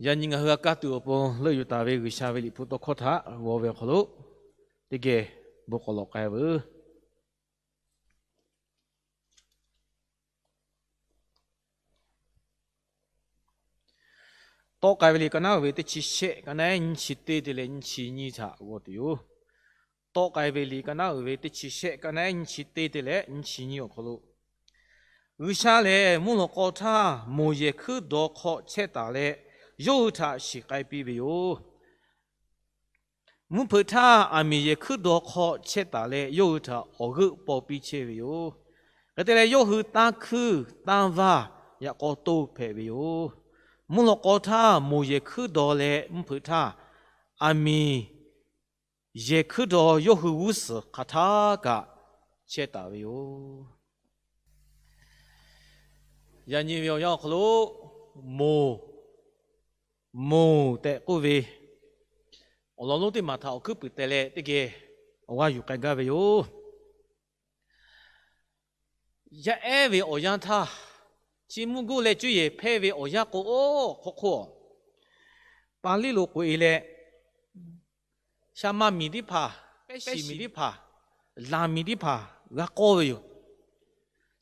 Yaꞈ nyi ngaˬ hui g'a kaˇ tuˬ awˬ pon leuˆ yuˬ taˍ ve G'uiˬsha ve liꞈ hpu tawˇ hkawˇ htaꞈ g'aw ve awˬ hk'aw lo, teˇ geh bon k'awꞈ lawꞈ k'ai veuˬ. Tawˆ k'ai ve liꞈ ka naˉ uiˍ ve teˇ chi shehˆ, ka naˉ nyiˇ chi teˇ te leh nyiˇ chi nyiˇ htaꞈ g'aw tuˬ yoˬ. Tawˆ k'ai ve liꞈ ka naˉ uiˍ ve teˇ chi shehˆ, ka naˉ nyiˇ chi teˇ te leh nyiˇ chi nyiˇ awˬ hk'aw lo, G'uiˬsha lehˬ mvuhˇ lawꞈ k'aw htaˇ moˬ yehˬ hkuiˉ daw hk'aw chehˇ taˍ leh, yawˇ hui htaꞈ shiˍ k'ai piˇ ve yoˬ. Mvuhˇ hpeuꞈ htaˇ aˬ miˍ yehˬ hkuiˉ daw hk'aw chehˇ taˍ leh, yawˇ hui htaꞈ awˬ g'euˆ paw piˇ chehˇ ve yoˬ. Hk'e te leh, yawˇ hui tanˇ hkuinˇ tanˇ vanˇ yaꞈ k'aw toˇ hpehꞈ ve yoˬ. Mvuhˇ lawꞈ k'aw htaˇ moˬ yehˬ hkuiˉ daw leh, mvuhˇ hpeuꞈ htaˇ aˬ miˍ yehˬ hkuiˉ daw yawˇ hui g'uˇ suhˍ hk'aˬ htaˇ kaꞈ chehˇ taˍ ve yoˬ. Yaꞈ nyi ve awˬ yanˇ awˬ hk'aw lo, moˬ, moˬ tehꞈ k'oˆ ve awˬ lawn lonˉ teˇ maˬ htaꞈ awˬ hkuiˉ puiˍ teh leh teˇ geh awˬ g'aˇ yuˬ k'ai gaˇ ve yoˬ. Yaˇ ehˉ ve awˬ yanˇ htaˇ, chi mvuhˇ guˇ leh cuˇ yehˬ hpehˇ ve awˬ yanˇ k'o, oˇ hk'oˆ hk'oˆ, Paˍriˆ lo k'oꞈ e leh, Shaˍ ma miˬ teˇ hpaˍ, Peˉ shiˍ miˬ teˇ hpaˍ, Laˬ miˬ teˇ hpaˍ g'a k'awˇ ve yoˬ.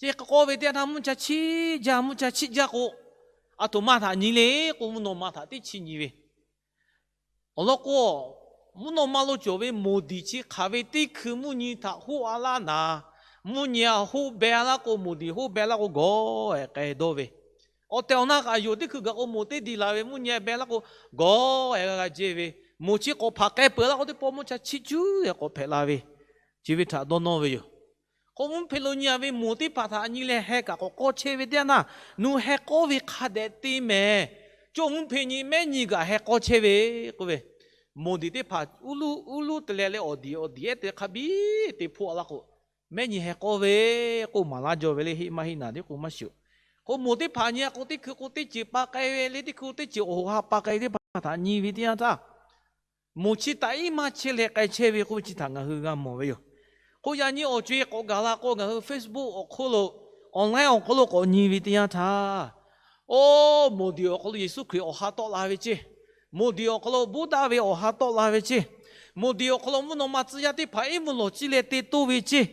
Chi k'awˇ ve teˇ yanˇ htaˇ, mvuhˇ cha chiˆ jaˇ, mvuhˇ cha chiˆ jaˇ k'o, aˬ htoꞈ ma htaꞈ nyi le k'o, mvuhˇ naw ma htaꞈ teˇ chiˆ nyi ve. Awˬ lawn k'o, mvuhˇ naw ma lo cawˬ ve moˬ diˍ chi hk'aˬ ve teˇ hkui mvuhˇ nyi htaꞈ hoˆ a laˇ naˍ, mvuhˇ nyi a hoˆ beh a laˇ k'o, moˬ diˍ hoˆ beh laˇ k'o, gawˬ ehˍ k'ai dawˇ ve. Awˬ tehˬ awˬ na kaꞈ yoˬ, teˇ hkui gaˬ k'o moˬ teˇ diˍ laˬ ve, mvuhˇ nyi beh laˇ k'o, gawˬ ehˍ g'a g'a jehˇ ve. Moˬ chi k'awꞈ hpaˍ k'ai peuˬ laˇ k'o, teˇ pawˆ mvuhˇ cha chiˆ cuˉ ehˍ k'awꞈ hpehꞈ la ve, chi ve htaꞈ dawˇ nawˇ ve yoˬ. K'o, mvuhˇ hpeꞈ lo nyi a ve moˬ teˇ hpaˍ htaꞈ nyi leh heh kaꞈ k'awꞈ k'awˇ chehˇ ve teˇ yanˇ htaˇ, nu heh k'awˇ ve hk'a dehꞈ te mehˍ. Cawˇ mvuhˇ hpeꞈ nyi mehˉ nyi kaꞈ heh k'awˇ chehˇ ve k'oˆ ve, moˬ diˍ teˇ hpaˍ uˉ luˉ uˉ luˉ te leh leh awˬ diˍ awˬ diˍ ehˉ te hk'a biˉ te hpoˆ a laˇ k'o, mehˉ nyi heh k'awˇ ve k'oˆ maˍ laˇ jaw ve le, heˆ maˇ heˆ naˍ tiˉ k'o maˇ shiˍ. K'o, moˬ teˇ hpaˍ nyi a k'o, teˇ hkui k'o teˇ ceuˬ pa k'ai ve le, teˇ hkui teˇ ceuˬ awˬ hoꞈ ha pa k'ai ve teˇ hpaˍ htaꞈ nyi ve teˇ yanˇ htaˇ, moˬ chi taꞈ iˉ maˇ chehˇ leh k'ai chehˇ ve k'oˆ ve chi htaꞈ ngaˬ hui g'a mawˬ ve yoˬ. K'o, yaꞈ nyi awˬ co e k'awꞈ gaˬ la k'o, ngaˬ hui Facebook awˬ hk'oˆ lo, online awˬ hk'oˆ lo k'awꞈ nyi ve teˇ yanˇ htaˇ, oˇ moˬ diˍ awˬ hk'aw lo Yeˍsuˆ Hkriꞈ awˬ ha tawˆ la ve ceˇ, moˬ diˍ awˬ hk'aw lo Buddha ve awˬ ha tawˆ la ve ceˇ, moˬ diˍ awˬ hk'aw lo mvuhˇ naw ma tcuh yaˇ teˇ hpaˍ iˉ mvuhˇ lawˬ ciˇ leh te toˇ ve ceˇ,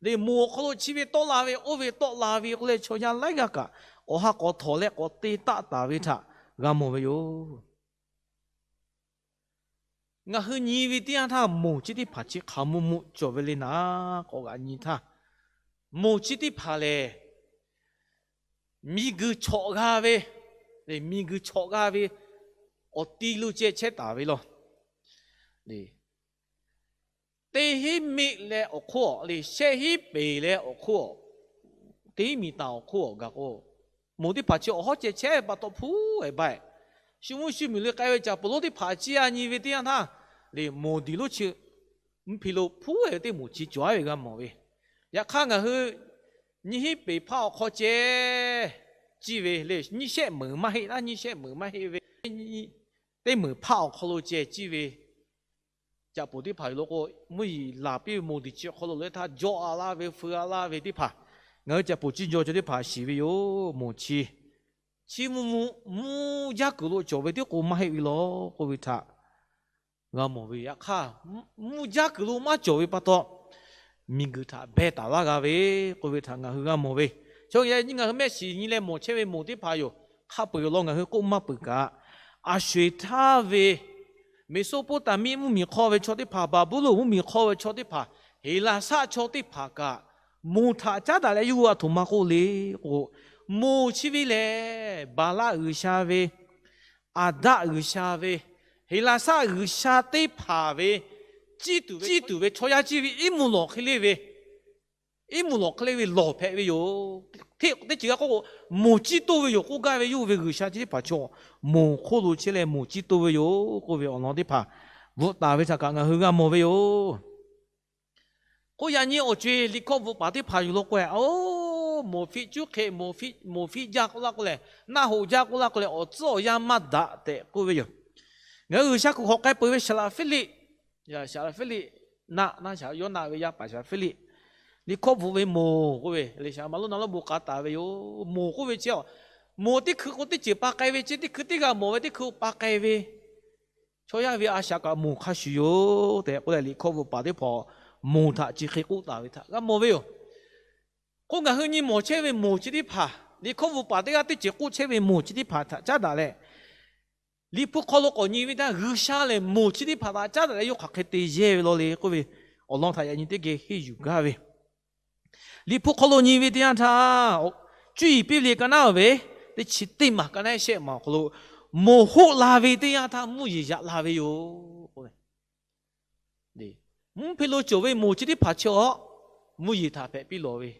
le moˬ awˬ hk'aw lo chi ve tawˆ la ve, oˇ ve tawˆ la ve k'oˆ leh, chaw yaˇ laiˉ g'aˇ kaꞈ awˬ ha k'awꞈ htawnˍ leh k'awꞈ te taˆ taˍ ve htaꞈ g'a mawˬ ve yoˬ. Ngaˬ hui nyi ve teˇ yanˇ htaˇ, moˬ chi teˇ hpaˍ chi hk'aˬ mvuhˇ mvuhˇ cawˬ ve le naˍ k'awꞈ g'a nyi htaˇ, moˬ chi teˇ hpaˍ lehˬ, miˬguiˬ chawꞈ g'a ve, miˬguiˬ chawꞈ g'a ve awˬ ti lo ceh chehˇ taˍ ve law. Teˇ hinˉ miˆ leh awˬ hk'oˆ, shehˆ hinˉ peˍ leh awˬ hk'oˆ, teˇ hinˉ miˬ taˍ awˬ hk'oˆ gaˬ k'o, moˬ teˇ hpaˍ chi awˬ hawˉ ceh chehˇ pa taw hpuˉ ehˍ ba ehˍ. Shu mvuhˇ shu miˬ lo k'ai ve caˍ poˍ lonˉ teˇ hpaˍ ciˇ a nyi ve teˇ yanˇ htaˇ, le moˬ diˍ lonˉ chi mvuhˇ hpeꞈ lo hpuˉ ehˍ ve teˇ moˍ chi cawˬ a ve g'a mawˬ ve. Yaꞈ hk'aˇ, ngaˬ hui nyiˇ hinˉ peˍ hpaˇ awˬ hk'aw ceh ciˇ ve le, nyiˇ shehˆ meunˍ maˇ heˆ laˇ, nyiˇ shehˆ meunˍ maˇ heˆ ve, teˇ meunˍ hpaˇ awˬ hk'aw lo ceh ciˇ ve caˍ poˍ teˇ hpaˍ yoˬ law k'o, mvuhˇ yeˬ laˬ piˇ ve moˬ diˍ chi awˬ hk'aw lo leh htaˇ, jawˆ a laˇ ve, feu a laˇ ve teˇ hpaˍ, ngaˬ hui caˍ poˍ ciˇ jaw cawˬ teˇ hpaˍ shiˍ ve yoˬ. Moˬ chi, chi mvuhˇ mvuhˇ mvuhˇ jaˇ kuiˬ lo cawˬ ve tiˉ k'o maˇ heˆ ve law k'oˆ ve htaꞈ g'a mawˬ ve. Yaꞈ hk'aˇ, mvuhˇ jaˇ kuiˬ lo maˇ cawˬ ve pa taw, miˬguiˬ htaꞈ beh taˍ laˇ g'a ve k'oˆ ve htaꞈ ngaˬ hui g'a mawˬ ve. Chaw yaꞈ nyi ngaˬ hui mehˆ shiˍ nyi leh mawˬ chehˇ ve moˬ teˇ hpaˍ yoˬ. Hk'a peu-eˬ awˬ lawn ngaˬ hui k'oˆ maˇ peuˬ kaꞈ, a sho-eˬ htaˇ ve Meˍsoˇpoˇtaˍmiˆ mvuhˇmiˬ hk'aw ve chaw teˇ hpaˍ, Baˍbuˍlonˍ mvuhˇmiˬ hk'aw ve chaw teˇ hpaˍ, Heˍlaˍsaˆ chaw teˇ hpaˍ kaꞈ, moˬ htaꞈ caˉ daꞈ leh yawˇ hui a htoꞈ ma k'oˆ le k'o, moˬ chi ve lehˬ, Baˍlaˆ g'uiˬsha ve, Aˍdaˆ g'uiˬsha ve, Heˍlaˍsaˆ g'uiˬsha teˇ hpaˍ ve ciˇ tuˬ ve chaw yaˇ ciˇ ve iˉ mvuhˇ lawˬ hk'e le ve, iˉ mvuhˇ lawˬ hk'e le ve lawˬ hpehꞈ ve yoˬ. Hteˇ teˇ ceuˬ g'a k'oˆ k'o, moˬ ciˇ toˇ ve yoˬ k'oˆ gaˇ ve yawˇ hui ve g'uiˬsha chi teˇ hpaˍ chaw, moˬ hk'oˆ lo chehˇ leh moˬ ciˇ toˇ ve yoˬ k'oˆ ve awˬ lawn teˇ hpaˍ bvuhꞈ taˍ ve htaꞈ kaꞈ ngaˬ hui g'a mawˬ ve yoˬ. K'o, yaꞈ nyi awˬ co-e liꞈ hkawˇ bvuhꞈ paˍ teˇ hpaˍ yoˬ law k'o, oˇ moˬ fiˆ cuˉ hk'e, moˬ fiˆ jaˇ k'oˆ laˇ k'o lehˬ, naˆ hoꞈ jaˇ k'oˆ laˇ k'o lehˬ, awˬ tcuhˉ awˬ yanˇ maˇ daꞈ tehꞈ k'oˆ ve yoˬ. Ngaˬ hui G'uiˬsha kuˬ hk'awꞈ k'ai peuˬ ve Saˍlaˍfiˆliˆ, Saˍlaˍfiˆliˆ naˆ, naˆ shaˍ yawˇ naˆ ve yaˇ paˍ Saˍlaˍfiˆliˆ, liꞈ hkawˇ bvuhꞈ ve moˬ k'oˆ ve, Saˍlaˍ maˍ lonˉ na lonˉ bon k'a taˍ ve yoˬ. Moˬ k'oˆ ve chi a, Moˬ teˇ hkui k'o teˇ ceuˬ pa k'ai ve, chi teˇ hkui teˇ g'a mawˬ ve teˇ hkui pa k'ai ve, chaw yaˇ ve a shaꞈ kaꞈ moˬ hk'a shuˍ yoˬ tehꞈ k'oˆ leh, liꞈ hkawˇ bvuhꞈ paˍ teˇ hpaˍ moˬ htaꞈ chi hk'e k'oˆ taˍ ve htaꞈ g'a mawˬ ve yoˬ. K'o ngaˬ hui nyi mawˬ chehˇ ve moˬ chi teˇ hpaˍ, liꞈ hkawˇ bvuhꞈ paˍ teˇ g'aˇ teˇ ceuˬ k'oˆ chehˇ ve moˬ chi teˇ hpaˍ htaꞈ caˉ daꞈ leh, liꞈ hpu hk'aw lo k'awꞈ nyi ve htaˇ, G'uiˬsha lehˬ moˬ chi teˇ hpaˍ htaꞈ caˉ daꞈ leh yawˇ hk'aˬ hk'e te yehˇ ve law le k'oˆ ve, awˬ lawn htaꞈ yaꞈ nyi teˇ geh henˇ yuˬ gaˇ ve. Liꞈ hpu hk'aw lo nyi ve teˇ yanˇ htaˇ, cuˇ yiˍ piˇ ve liꞈ ka naˉ ve teˇ chi teˇ maˬ ka naˉ shehˆ maˬ awˬ hk'aw lo, moˬ hoˆ la ve teˇ yanˇ htaˇ mvuhˇ yeˬ yaꞈ la ve yoˬ. Mvuhˇ hpe lo cawˬ ve moˬ chi teˇ hpaˍ chi awˬ mvuhˇ yeˬ htaꞈ hpehꞈ piˇ lawˬ ve,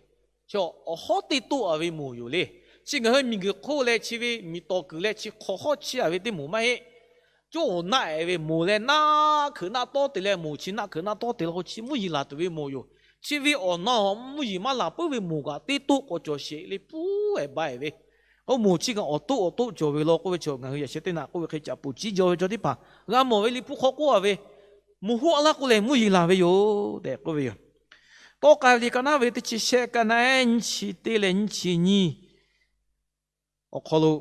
chi awˬ hawˉ teˇ toˆ a ve moˬ yoˬ le. Chi ngaˬ hui miˬguiˬ hk'oˆ leh chi ve miˬ tawˍ kuiˬ leh chi hk'awꞈ hawˉ chiˇ a ve teˇ moˬ maˇ heˆ. Coˇ awˬ naˆ ehˍ ve moˬ leh naˆ hkeuꞈ naˆ tawˉ te leh moˬ, chi naˆ hkeuꞈ naˆ tawˉ te la k'o chi mvuhˇ yeˬ laˬ tuˬ ve moˬ yoˬ. Chi ve awˬ na mvuhˇ yeˬ maˇ laˬ puiˉ ve moˬ kaꞈ teˇ toˆ k'awꞈ cawˬ sheˍ le puˉ ehˍ ba ehˍ ve. Oˇ moˬ chi kaꞈ awˬ toˆ awˬ toˆ cawˬ ve law k'oˆ ve chaw, ngaˬ hui yaꞈ sheh teˇ naꞈ k'oˆ ve hk'e caꞈ poˬ ciˉ jaw ve chaw teˇ hpaˍ g'a mawˬ ve, liꞈ hpu hk'aw k'oˆ a ve, moˬ hoˆ a laˇ k'o lehˬ mvuhˇ yeˬ laˬ ve yoˬ tehꞈ k'oˆ ve yoˬ. Tawˆ k'ai ve liꞈ ka naˉ ve teˇ chi shehˆ ka naˉ nyiˇ chi teˇ leh nyiˇ chi nyiˇ awˬ hk'aw lo,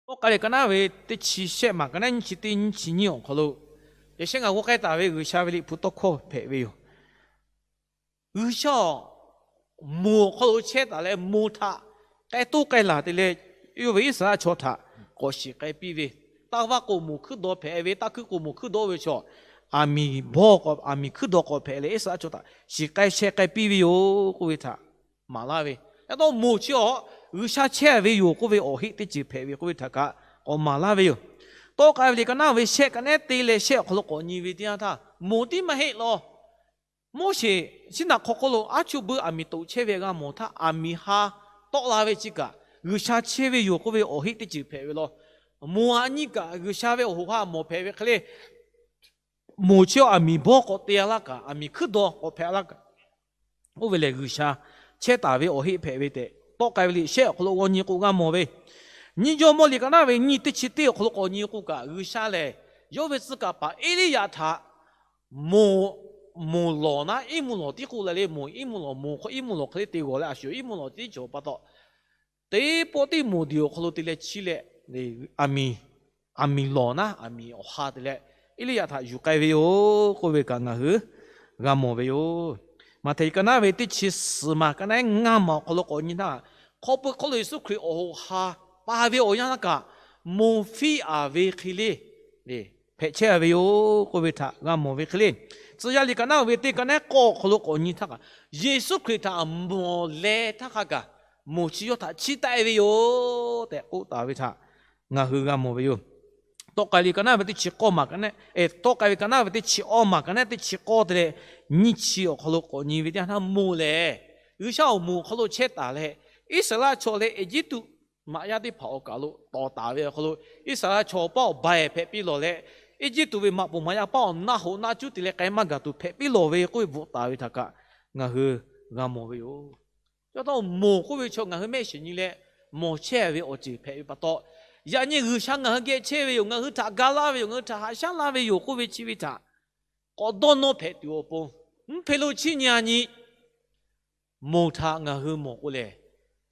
tawˆ k'ai ve ka naˉ ve teˇ chi shehˆ maˬ ka naˉ nyiˇ chi teˇ nyiˇ chi nyiˇ awˬ hk'aw lo, yaꞈ sheh ngaˬ g'aw k'ai taˍ ve G'uiˬsha ve liꞈ hpu tawˇ hkawˇ hpehꞈ ve yoˬ. G'uiˬsha moˬ awˬ hk'aw lo chehˇ taˍ leh moˬ htaꞈ k'ai toˇ k'ai laˬ te leh, yawˇ ve Iˉsaˍreˍlaˆ chaw htaꞈ k'awꞈ shiˍ k'ai piˇ ve, taˇ vaˇ k'o moˬ hkuiˉ daw hpehꞈ ve, taˇ hkuiˉ k'o moˬ hkuiˉ daw ve chaw, aˬ miˍ bawˇ k'awꞈ, aˬ miˍ hkuiˉ daw k'awꞈ hpehꞈ leh Iˉsaˍreˍlaˆ chaw htaꞈ shiˍ k'ai sheh k'ai piˇ ve yoˬ k'oˆ ve htaꞈ maˍ laˇ ve. Yaꞈ taw moˬ chi awˬ G'uiˬsha chehˇ ve yoˬ k'oˆ ve awˬ heˆ teˇ ceuˬ hpehꞈ ve k'oˆ ve htaꞈ kaꞈ k'awꞈ maˍ laˇ ve yoˬ. Tawˆ k'ai ve liꞈ ka naˉ ve shehˆ ka naˉ te leh shehˆ awˬ hk'aw lo k'awꞈ nyi ve teˇ yanˇ htaˇ, moˬ tiˉ maˇ heˆ law. Moˉseˍ shinˉ naꞈ hk'aw hk'oˆ lo aˉ chuˇ buiˇ aˬ miˍ toꞈ chehˇ ve g'a mawˬ htaˇ, aˬ miˍ ha tawˆ la ve chi kaꞈ G'uiˬsha chehˇ ve yoˬ k'oˆ ve awˬ heˆ teˇ ceuˬ hpehꞈ ve law. Moˬ aˬ nyi kaꞈ G'uiˬsha ve awˬ hoꞈ ha mawˬ hpehꞈ ve hk'e le, moˬ chi aˬ miˍ bawˇ k'awꞈ te a laˇ kaꞈ, aˬ miˍ hkuiˉ daw k'awꞈ hpehꞈ a laˇ kaꞈ, oˇ ve lehˬ G'uiˬsha chehˇ taˍ ve awˬ heˆ hpehꞈ ve tehꞈ, tawˆ k'ai ve liꞈ shehˆ awˬ hk'aw lo g'aw nyi k'o g'a mawˬ ve. Nyiˇ jawˇmawˇ liꞈ ka naˉ ve nyiˇ teˇ chi teˇ awˬ hk'aw lo k'awꞈ nyi k'o kaꞈ, G'uiˬsha lehˬ yawˇ ve tcuh kaˍ paˍ Eˇliˇyaꞈ htaꞈ moˬ, moˬ lawˬ naˉ iˉ mvuhˇ lawˬ tiˉ k'oˆ la le, moˬ iˉ mvuhˇ lawˬ, moˬ hk'aw iˉ mvuhˇ lawˬ hk'e le te g'awˬ leh a shuˍ iˉ mvuhˇ lawˬ tiˉ cawˬ pa taw, teˇ pawˆ teˇ moˬ diˬ awˬ hk'aw lo te leh chiˇ leh, aˬ miˍ, aˬ miˍ lawˬ naˉ aˬ miˍ awˬ ha te leh Eˇliˇyaꞈ htaꞈ yuˬ k'ai ve yoˬ k'oˆ ve kaꞈ ngaˬ hui g'a mawˬ ve yoˬ. Maꞈhtehˍ liꞈ ka naˉ ve teˇ chi suhˍ maˬ ka naˉ ngaˇ maˬ awˬ hk'aw lo k'awꞈ nyi htaˇ, hk'aw pui hk'aw lo Yeˍsuˆ Hkriꞈ awˬ hoꞈ ha pa ve awˬ yanˇ laˇ kaꞈ, moˬ fiˇ aˍ ve hk'e le hpehꞈ chehˇ a ve yoˬ k'oˆ ve htaꞈ g'a mawˬ ve hk'e le. Tcuh yaˇ liꞈ ka naˉ ve teˇ ka naˉ k'awˇ awˬ hk'aw lo k'awꞈ nyi htaˇ kaꞈ, Yeˍsuˆ Hkriꞈ htaꞈ mawˬ leh htaˇ hk'a kaꞈ, moˬ chi yawˇ htaꞈ chiˇ taˆ e ve yoˬ tehꞈ k'oˆ taˍ ve htaꞈ ngaˬ hui g'a mawˬ ve yoˬ. Tawˆ k'ai liꞈ ka naˉ ve teˇ chi k'awˇ maˬ ka naˉ, tawˆ k'ai ve ka naˉ ve teˇ chi awˇ maˬ ka naˉ teˇ chi k'awˇ te leh nyiˇ chi awˬ hk'aw lo k'awꞈ nyi ve teˇ yanˇ htaˇ, moˬ lehˬ G'uiˬsha awˬ moˬ awˬ hk'aw lo chehˇ taˍ leh, Iˉsaˍreˍlaˆ chaw leh Eˇjiˇtuꞈ maꞈ yaˇ teˇ hpaˍ awˬ kaˬ lo tawˍ taˍ ve awˬ hk'aw lo, Iˉsaˍreˍlaˆ chaw paˇ awˬ ba ehˍ hpehꞈ piˇ lawˬ leh, Eˇjiˇtuꞈ ve maꞈ poˍ maꞈ yaˇ paˇ awˬ naˆ hoꞈ naˆ cuˉ te leh k'ai maˇ gaˬ tuˬ hpehꞈ piˇ lawˬ ve k'oˆ ve bvuhꞈ taˍ ve htaꞈ kaꞈ ngaˬ hui g'a mawˬ ve yoˬ. Chi pa taw moˬ k'oˆ ve chaw ngaˬ hui mehˆ shiˍ nyi leh mawˬ chehˇ ve awˬ ceuˬ hpehꞈ ve pa taw, yaꞈ nyi G'uiˬsha ngaˬ hui geh chehˇ ve yoˬ, ngaˬ hui htaꞈ ga laˇ ve yoˬ, ngaˬ hui htaꞈ haꞈ shaˉ laˇ ve yoˬ k'oˆ ve chi ve htaꞈ k'awꞈ dawˇ nawˇ hpehꞈ tuˬ awˬ pon, mvuhˇ hpe lo chiˇ nyi a nyi moˬ htaꞈ ngaˬ hui mawˬ k'o lehˬ,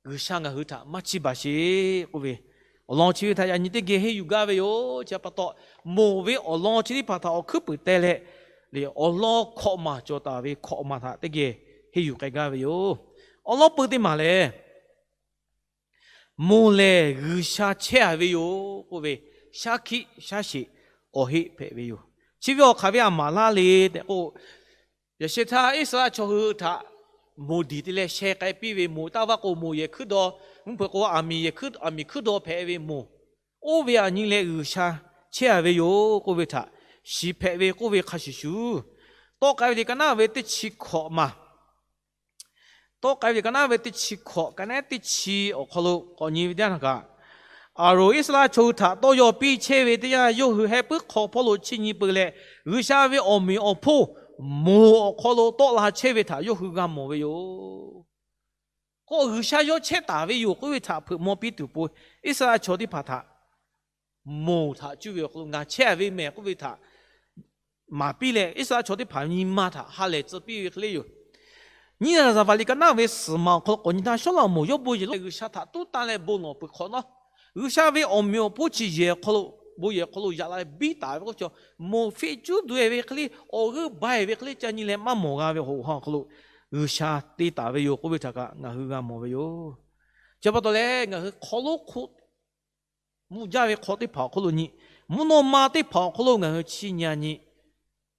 G'uiˬsha ngaˬ hui htaꞈ maˇ chiˇ baˬ sheˍ k'oˆ ve awˬ lawn chi ve htaꞈ yaꞈ nyi teˇ geh henˇ yuˬ gaˇ ve yoˬ. Chi pa taw, moˬ ve awˬ lawn chi teˇ hpaˍ htaꞈ awˬ hkuiˉ puiˍ teh leh, awˬ lawn hkawꞈ maˬ cawˬ taˍ ve hkawꞈ maˬ htaꞈ teˇ geh henˇ yuˬ k'ai gaˇ ve yoˬ. Awˬ lawn pui teˇ maˬ lehˬ, moˬ lehˬ G'uiˬsha chehˇ a ve yoˬ k'oˆ ve shaˉ hkiˆ shaˉ sheˍ awˬ heˆ hpehꞈ ve yoˬ. Chi ve awˬ hk'aˬ ve a maˍ laˇ le tehꞈ k'o, yaꞈ sheh htaˇ Iˉsaˍreˍlaˆ chaw hui htaꞈ moˬ diˬ te leh sheh k'ai piˇ ve moˬ, taˇ vaˇ k'o moˬ yehˬ hkuiˉ daw, mvuhˇ hpeuꞈ k'o aˬ miˍ yehˬ hkuiˉ, aˬ miˍ hkuiˉ daw hpehꞈ ve moˬ, oˇ ve aˬ nyi leh G'uiˬsha chehˇ a ve yoˬ k'oˆ ve htaꞈ shiˍ hpehꞈ ve k'oˆ ve hk'a shuˍ shuˍ, tawˆ k'ai ve liꞈ ka naˉ ve teˇ chi hkawꞈ maˬ tawˆ k'ai ve liꞈ ka naˉ ve teˇ chi hkawꞈ ka naˉ teˇ chi awˬ hk'aw lo k'awꞈ nyi ve teˇ yanˇ htaˇ kaꞈ, Aˍronˍ Iˉsaˍreˍlaˆ chaw hui htaꞈ tawˇ yaw piˇ chehˇ ve teˇ yanˇ, yawˇ hui heh puiˉ hk'aw hpawˇ lo chiˇ nyi peu leh, G'uiˬsha ve awˬ meꞈ awˬ hponˇ moˬ awˬ hk'aw lo tawˆ la chehˇ ve htaꞈ yawˇ hui g'a mawˬ ve yoˬ. K'o G'uiˬsha yawˇ chehˇ taˍ ve yoˬ k'oˆ ve htaꞈ hpeuꞈ maw piˇ tuˬ pon, Iˉsaˍreˍlaˆ chaw teˇ hpaˍ htaꞈ moˬ htaꞈ cuˇ ve awˬ hk'aw lo ngaˬ chehˇ a ve mehˬ k'oˆ ve htaꞈ maˍ piˇ leh, Iˉsaˍreˍlaˆ chaw teˇ hpaˍ nyi ma htaꞈ ha lehˬ tcuh piˇ ve hk'e le yoˬ. Nyiˇ Zaˍvaˍ liꞈ ka naˉ ve suhˍ maˬ awˬ hk'aw lo k'awꞈ nyi htaˇ, Sawˉlaꞈmonˍ yawˇ bon yehˬ lo G'uiˬsha htaꞈ tuˉ tanˇ leh bon lawˬ peuˬ hk'awꞈ nawˉ, G'uiˬsha ve awˬ meꞈ awˬ hponˇ chi yehˬ awˬ hk'aw lo, bon yehˬ awˬ hk'aw lo yaꞈ la leh biˇ taˍ ve k'oˆ ve chaw, moˬ fiˆ cuˉ duˬ-e ve hk'e le, awˬ g'euˆ ba-e ve hk'e le ca nyi leh maˇ mawˬ g'a ve awˬ hoꞈ awˬ ha awˬ hk'aw lo G'uiˬsha te taˍ ve yoˬ k'oˆ ve htaꞈ kaꞈ ngaˬ hui g'a mawˬ ve yoˬ. Chi pa taw leh ngaˬ hui hk'aw lo hk'oˆ mvuhˇ jaˇ ve hk'aw teˇ hpaˍ awˬ hk'aw lo nyi, mvuhˇ naw ma teˇ hpaˍ awˬ hk'aw lo ngaˬ hui chiˇ nyi-a nyi.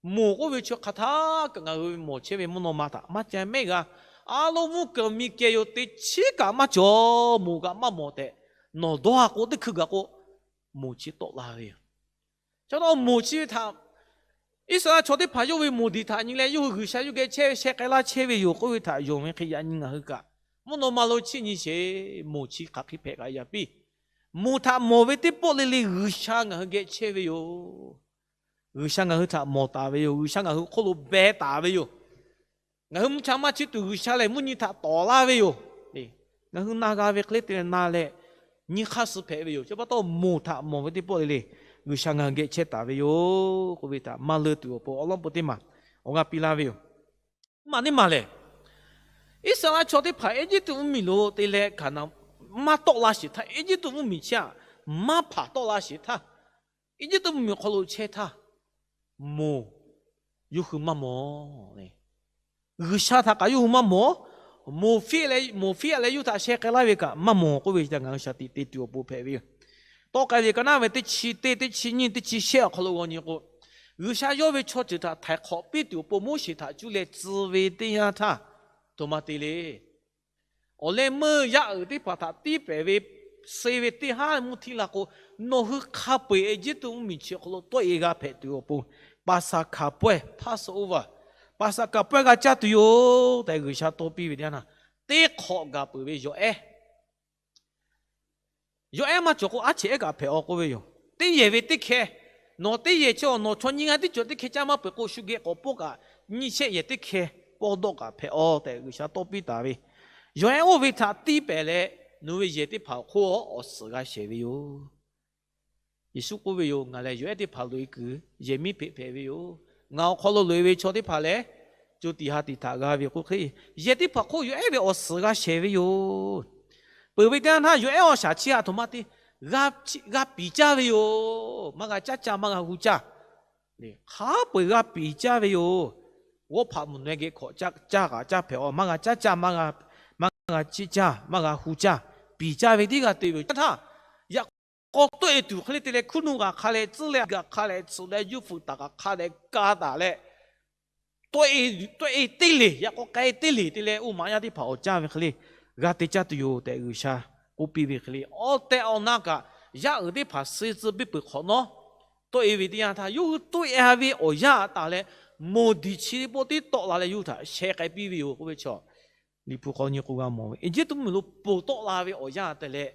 Moˬ k'oˆ ve chi hk'aˬ htaˇ kaꞈ ngaˬ hui mawˬ chehˇ ve mvuhˇ naw ma htaꞈ maˇ ca mehˆ g'a. A lo mvuhˇ kaˍ miˬ kehˬ yoˬ, teˇ chiˉ kaꞈ maˇ cawˬ, moˬ kaꞈ maˇ mawˬ tehꞈ, nawˬ dawˇ ha k'o teˇ hkui gaˬ k'o, moˬ chi tawˆ la ve yoˬ. Chaw taw moˬ chi ve htaꞈ Iˉsaˍreˍlaˆ chaw teˇ hpaˍ yawˇ ve moˬ diˬ htaꞈ nyi leh yawˇ hui G'uiˬsha yawˇ geh chehˇ ve sheh k'ai laˇ chehˇ ve yoˬ k'oˆ ve htaꞈ yonˍ ve hk'e yaꞈ nyi ngaˬ hui kaꞈ, mvuhˇ naw ma lo chiˇ nyi sheˍ, moˬ chi hk'aˬ hk'e hpehꞈ kaꞈ yaꞈ piˇ. Moˬ htaꞈ mawˬ ve teˇ pawˆ le le G'uiˬsha ngaˬ hui geh chehˇ ve yoˬ. G'uiˬsha ngaˬ hui htaꞈ mawˬ taˍ ve yoˬ. G'uiˬsha ngaˬ hui hk'oˆ lo beh taˍ ve yoˬ. Ngaˬ hui mvuhˇ cha maˇ chiˇ tuˬ G'uiˬsha lehˬ mvuhˇ nyi htaꞈ tawˍ laˇ ve yoˬ. Ngaˬ hui na g'a ve hk'e le te leh na leh nyi hk'aˇ suh hpehꞈ ve yoˬ. Chi pa taw moˬ htaꞈ mawˬ ve teˇ pawˆ le le G'uiˬsha ngaˬ hui geh chehˇ taˍ ve yoˬ k'oˆ ve htaꞈ maˇ leuˆ tuˬ awˬ pon awˉ lawˉ po teˇ maˬ awˬ g'aˇ piˇ laˇ ve yoˬ. Maˬ teˇ maˬ lehˬ, Iˉsaˍreˍlaˆ chaw teˇ hpaˍ Eˇjiˇtuꞈ mvuhˇmiˬ lo te leh Hkaˍnanˍ maˇ tawˆ la sheˍ htaˇ, Eˇjiˇtuꞈ mvuhˇmiˬ chi aꞈ maˇ hpanˍ tawˆ la sheˍ htaˇ, Eˇjiˇtuꞈ mvuhˇmiˬ awˬ hk'aw lo chehˇ htaˇ, moˬ yawˇ hui maˇ mawˬ. G'uiˬsha htaꞈ kaꞈ yawˇ hui maˇ mawˬ. Moˬ fiˆ leh, moˬ fiˆ-a leh yawˇ hui htaꞈ sheh k'ai laˇ ve kaꞈ maˇ mawˬ k'oˆ ve htaꞈ ngaˬ hui shaˍ tiꞈ te tuˬ awˬ pon hpehꞈ ve yoˬ. Tawˆ k'ai ve ka naˉ ve teˇ chi teˇ, teˇ chi nyiˇ, teˇ chi shehˆ awˬ hk'aw lo g'aw nyi k'o, G'uiˬsha yawˇ ve chaw ceuˬ htaꞈ htaiˍ hk'awꞈ piˇ tuˬ awˬ pon Moˉseˍ htaꞈ cuˇ leh tcuh ve teˇ yanˇ htaˇ, htoꞈ ma te le. Awˬ leh meuˇ yaˇ uiˍ teˇ hpaˍ htaꞈ tiˇ pehˍ ve, suh ve teˇ haˉ mvuhˇ htiˇ la k'o, nawˬ hui hk'a peu-eˬ Eˇjiˇtuꞈ mvuhˇmiˬ chi awˬ hk'aw lo tawˆ-e g'a hpehꞈ tuˬ awˬ pon, Paˍsaˍhkaˍ pawehˇ, Passover, Paˍsaˍhkaˍ pawehˇ g'a caˇ tuˬ yoˬ tehꞈ G'uiˬsha tawˇ piˇ ve teˇ yanˇ htaˇ, teˇ hk'awꞈ gaˬ peuˬ ve yawˬ ehˉ yawˬ ehˉ maˇ cawˬ k'o, aˉ cheꞈ ehˉ kaꞈ hpehꞈ-aw k'oˆ ve yoˬ. Teˇ yehˬ ve teˇ hkeh, nawˬ teˇ yehˬ chi-awˬ, nawˬ chaw nyiˇ g'aˇ tiˉ cawˬ teˇ hkeh caˇ maˇ peuˬ k'o, shu geh k'awꞈ pawˆ kaꞈ nyiˇ shehˆ yehˬ teˇ hkeh pawˆ dawˆ kaꞈ hpehꞈ-aw tehꞈ G'uiˬsha tawˇ piˇ taˍ ve. Yawˬ ehˉ oˇ ve htaꞈ tiˇ pehˍ leh, nawˬ ve yehˬ teˇ hpaˍ awˬ hk'oˆ awˬ suhˍ g'a shehˍ ve yoˬ. Yeˍsuˆ k'oˆ ve yoˬ, Ngaˬ lehˬ yawˬ ehˉ teˇ hpaˍ loꞈ-e kuiˬ yehˬ miˉ hpeꞈ hpehꞈ ve yoˬ. Ngaˬ awˬ hk'aw lo loꞈ-e ve chaw teˇ hpaˍ lehˬ, co tiꞈ ha tiꞈ htaꞈ g'a ve k'oˆ hk'e, yehˬ teˇ hpaˍ hk'oˆ yawˬ ehˉ ve awˬ suhˍ g'a shehˍ ve yoˬ. Peuˬ ve teˇ yanˇ htaˇ yawˬ ehˉ awˬ shaˍ chi htaꞈ htoꞈ ma te, g'a piˍ caˇ ve yoˬ. Maˇ g'a caˉ caˇ, maˇ g'a hu caˇ. Hk'a peu-eˬ g'a piˍ caˇ ve yoˬ. G'awˇ hpaꞈ mvuhˬ naweh geh hkawꞈ caˇ kaꞈ caˇ hpehꞈ-aw. Maˇ g'a caˉ caˇ, maˇ g'a, maˇ g'a chiˆ caˇ, maˇ g'a hu caˇ, piˍ caˇ ve tiˉ g'a te ve yoˬ. Chi htaˇ, yaꞈ k'aw tawˆ-e tuˬ hk'e le te leh, hkuiˉ nuˇ g'aꞈ hk'a leh tcuhˉ leh, g'aꞈ hk'a leh tsuhꞈ leh, yuˇ fuiˍ taˍ g'aꞈ hk'a leh ka taˍ leh, tawˆ-e, tawˆ-e teˇ leˬ, yaꞈ k'aw k'ai teˇ leˬ te leh, oˇ maꞈ yaˇ teˇ hpaˍ awˬ caˇ ve hk'e le, g'a te caˇ tuˬ yoˬ tehꞈ G'uiˬsha k'oˆ piˇ ve hk'e le, awˬ tehˬ awˬ na kaꞈ yaˇ uiˍ teˇ hpaˍ suh tcuh piˇ peuˬ hk'awꞈ nawˉ, tawˆ-e ve teˇ yanˇ htaˇ yawˇ hui tawˆ-e-a ve awˬ yanˇ taˍ leh, moˬ diˬ chi teˇ pawˆ tiˉ tawˆ la leh yawˇ hui htaꞈ sheh k'ai piˇ ve yoˬ k'oˆ ve chaw, Liꞈ hpu hk'aw nyi k'o g'a mawˬ ve, Eˇjiˇtuꞈ mvuhˇmiˬ lo ponˬ tawˆ la ve awˬ yanˇ te leh,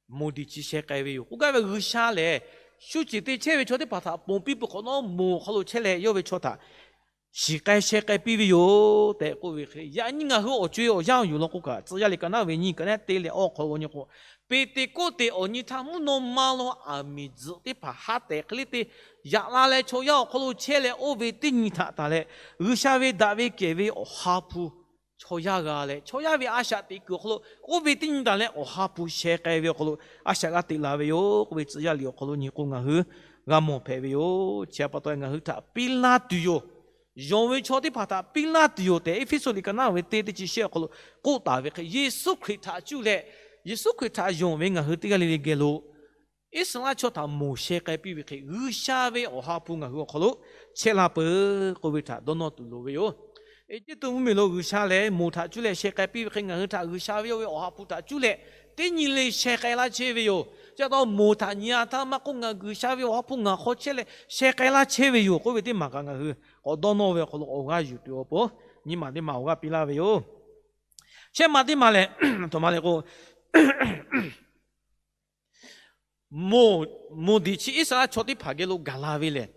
moˬ diˬ chi sheh k'ai ve yoˬ. K'oˆ gaˇ ve G'uiˬsha lehˬ, shu ceˬ te chehˇ ve chaw teˇ hpaˍ htaꞈ ponˬ piˇ peuˬ hk'awꞈ nawˉ, moˬ awˬ hk'aw lo chehˇ leh yawˇ ve chaw htaꞈ shiˍ k'ai sheh k'ai piˇ ve yoˬ tehꞈ k'oˆ ve hk'e le, yaꞈ nyi ngaˬ hui awˬ co-e awˬ yanˇ awˬ yuˬ law k'o kaꞈ, Tcuh yaˇ liꞈ ka naˉ ve nyiˇ ka naˉ te leh awˬ hk'aw lo g'aw nyi k'o, Peˍteˍkoˆteˍ awˬ nyi htaˇ mvuhˇ naw ma lo aˬ miˍ tzuhꞈ teˇ hpaˍ ha tehˬ hk'e le te yaꞈ la leh, chaw yaˇ awˬ hk'aw lo chehˇ leh oˇ ve teˇ nyi htaꞈ tanˬ leh, G'uiˬsha ve daꞈ ve kehˬ ve Awˬ ha hpu chaw yaˇ g'a leh, chaw yaˇ ve a shaꞈ teꞈ kuiˬ awˬ hk'aw lo oˇ ve teˇ nyi tanˬ leh Awˬ ha hpu sheh k'ai ve awˬ hk'aw lo a shaꞈ g'a teꞈ la ve yoˬ k'oˆ ve Tcuh yaˇ liꞈ awˬ hk'aw lo nyi k'o ngaˬ hui g'a mawˬ hpehꞈ ve yoˬ. Chi pa taw ngaˬ hui htaꞈ piˇ laˇ tuˬ yoˬ. Yonˍ ve chaw teˇ hpaˍ htaꞈ piˇ laˇ tuˬ yoˬ tehꞈ Eˇfeˇsuꞈ liꞈ ka naˉ ve teˇ, teˇ chi shehˆ awˬ hk'aw lo k'oˆ taˍ ve hk'e, Yeˍsuˆ Hkriꞈ htaꞈ cuˇ leh, Yeˍsuˆ Hkriꞈ htaꞈ yonˍ ve ngaˬ hui teˇ g'aˇ le le geh lo Iˉsaˍreˍlaˆ chaw htaꞈ moˬ sheh k'ai piˇ ve hk'e, G'uiˬsha ve Awˬ ha hpu ngaˬ hui awˬ hk'aw lo chehˇ la peuˬ k'oˆ ve htaꞈ dawˇ nawˇ tuˬ loˍ ve yoˬ. Eˇjiˇtuꞈ mvuhˇmiˬ lo G'uiˬsha lehˬ moˬ htaꞈ cuˇ leh sheh k'ai piˇ ve hk'e, ngaˬ hui htaꞈ G'uiˬsha ve yawˇ ve Awˬ ha hpu htaꞈ cuˇ leh teˇ nyi le sheh k'ai laˇ chehˇ ve yoˬ. Chi pa taw moˬ htaꞈ nyi-a htaˇ maˇ k'oˆ, ngaˬ G'uiˬsha ve Awˬ ha hpu ngaˬ hk'aw chehˇ leh sheh k'ai laˇ chehˇ ve yoˬ k'oˆ ve teˇ maˬ kaꞈ ngaˬ hui k'awꞈ dawˇ nawˇ ve awˬ hk'aw lo awˬ g'aˇ yuˬ tuˬ awˬ pon nyi maˬ teˇ maˬ awˬ g'aˇ piˇ laˇ ve yoˬ. Shehˆ maˬ teˇ maˬ lehˬ, aˬ htoꞈ ma le k'o, moˬ, moˬ diˬ chi Iˉsaˍreˍlaˆ chaw teˇ hpaˍ geh lo gaˬ la ve lehˬ,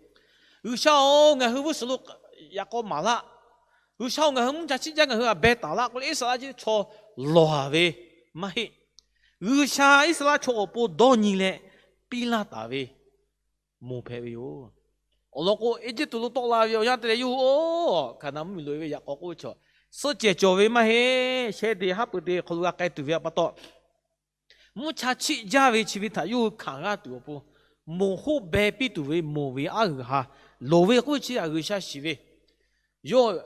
G'uiˬsha-oˬ, ngaˬ hui g'uˇ suhˍ lo yaꞈ k'aw maˍ laˆ. G'uiˬsha-oˬ, ngaˬ hui mvuhˇ ca chiˇ jaˇ, ngaˬ hui a beh taˍ laˆ k'oˆ leh Iˉsaˍreˍlaˆ chaw lawˬ-a ve maˇ heˆ. G'uiˬsha Iˉsaˍreˍlaˆ chaw awˬ pon dawˇ nyi leh piˇ laˇ taˍ ve moˬ hpehꞈ ve yoˬ. Awˬ lawn k'o, Eˇjiˇtuꞈ lo tawˆ la ve awˬ yanˇ te leh yawˇ hui-oˬ, Hkaˍnanˍ mvuhˇmiˬ loꞈ-e ve yaꞈ k'aw k'oˆ ve chaw, suhˆ cehˬ cawˬ ve maˇ heˆ. Sheh de haˉ pui de awˬ hk'aw lo g'a k'ai tuˬ ve pa taw, mvuhˇ cha chiˆ jaˇ ve chi ve htaꞈ yawˇ hui hkanˍ g'aˇ tuˬ awˬ pon, moˬ hoˆ beh piˇ tuˬ ve moˬ ve aˉ g'uiˬ ha loˍ ve k'oˆ ve chi htaꞈ G'uiˬsha shiˍ ve yoˬ.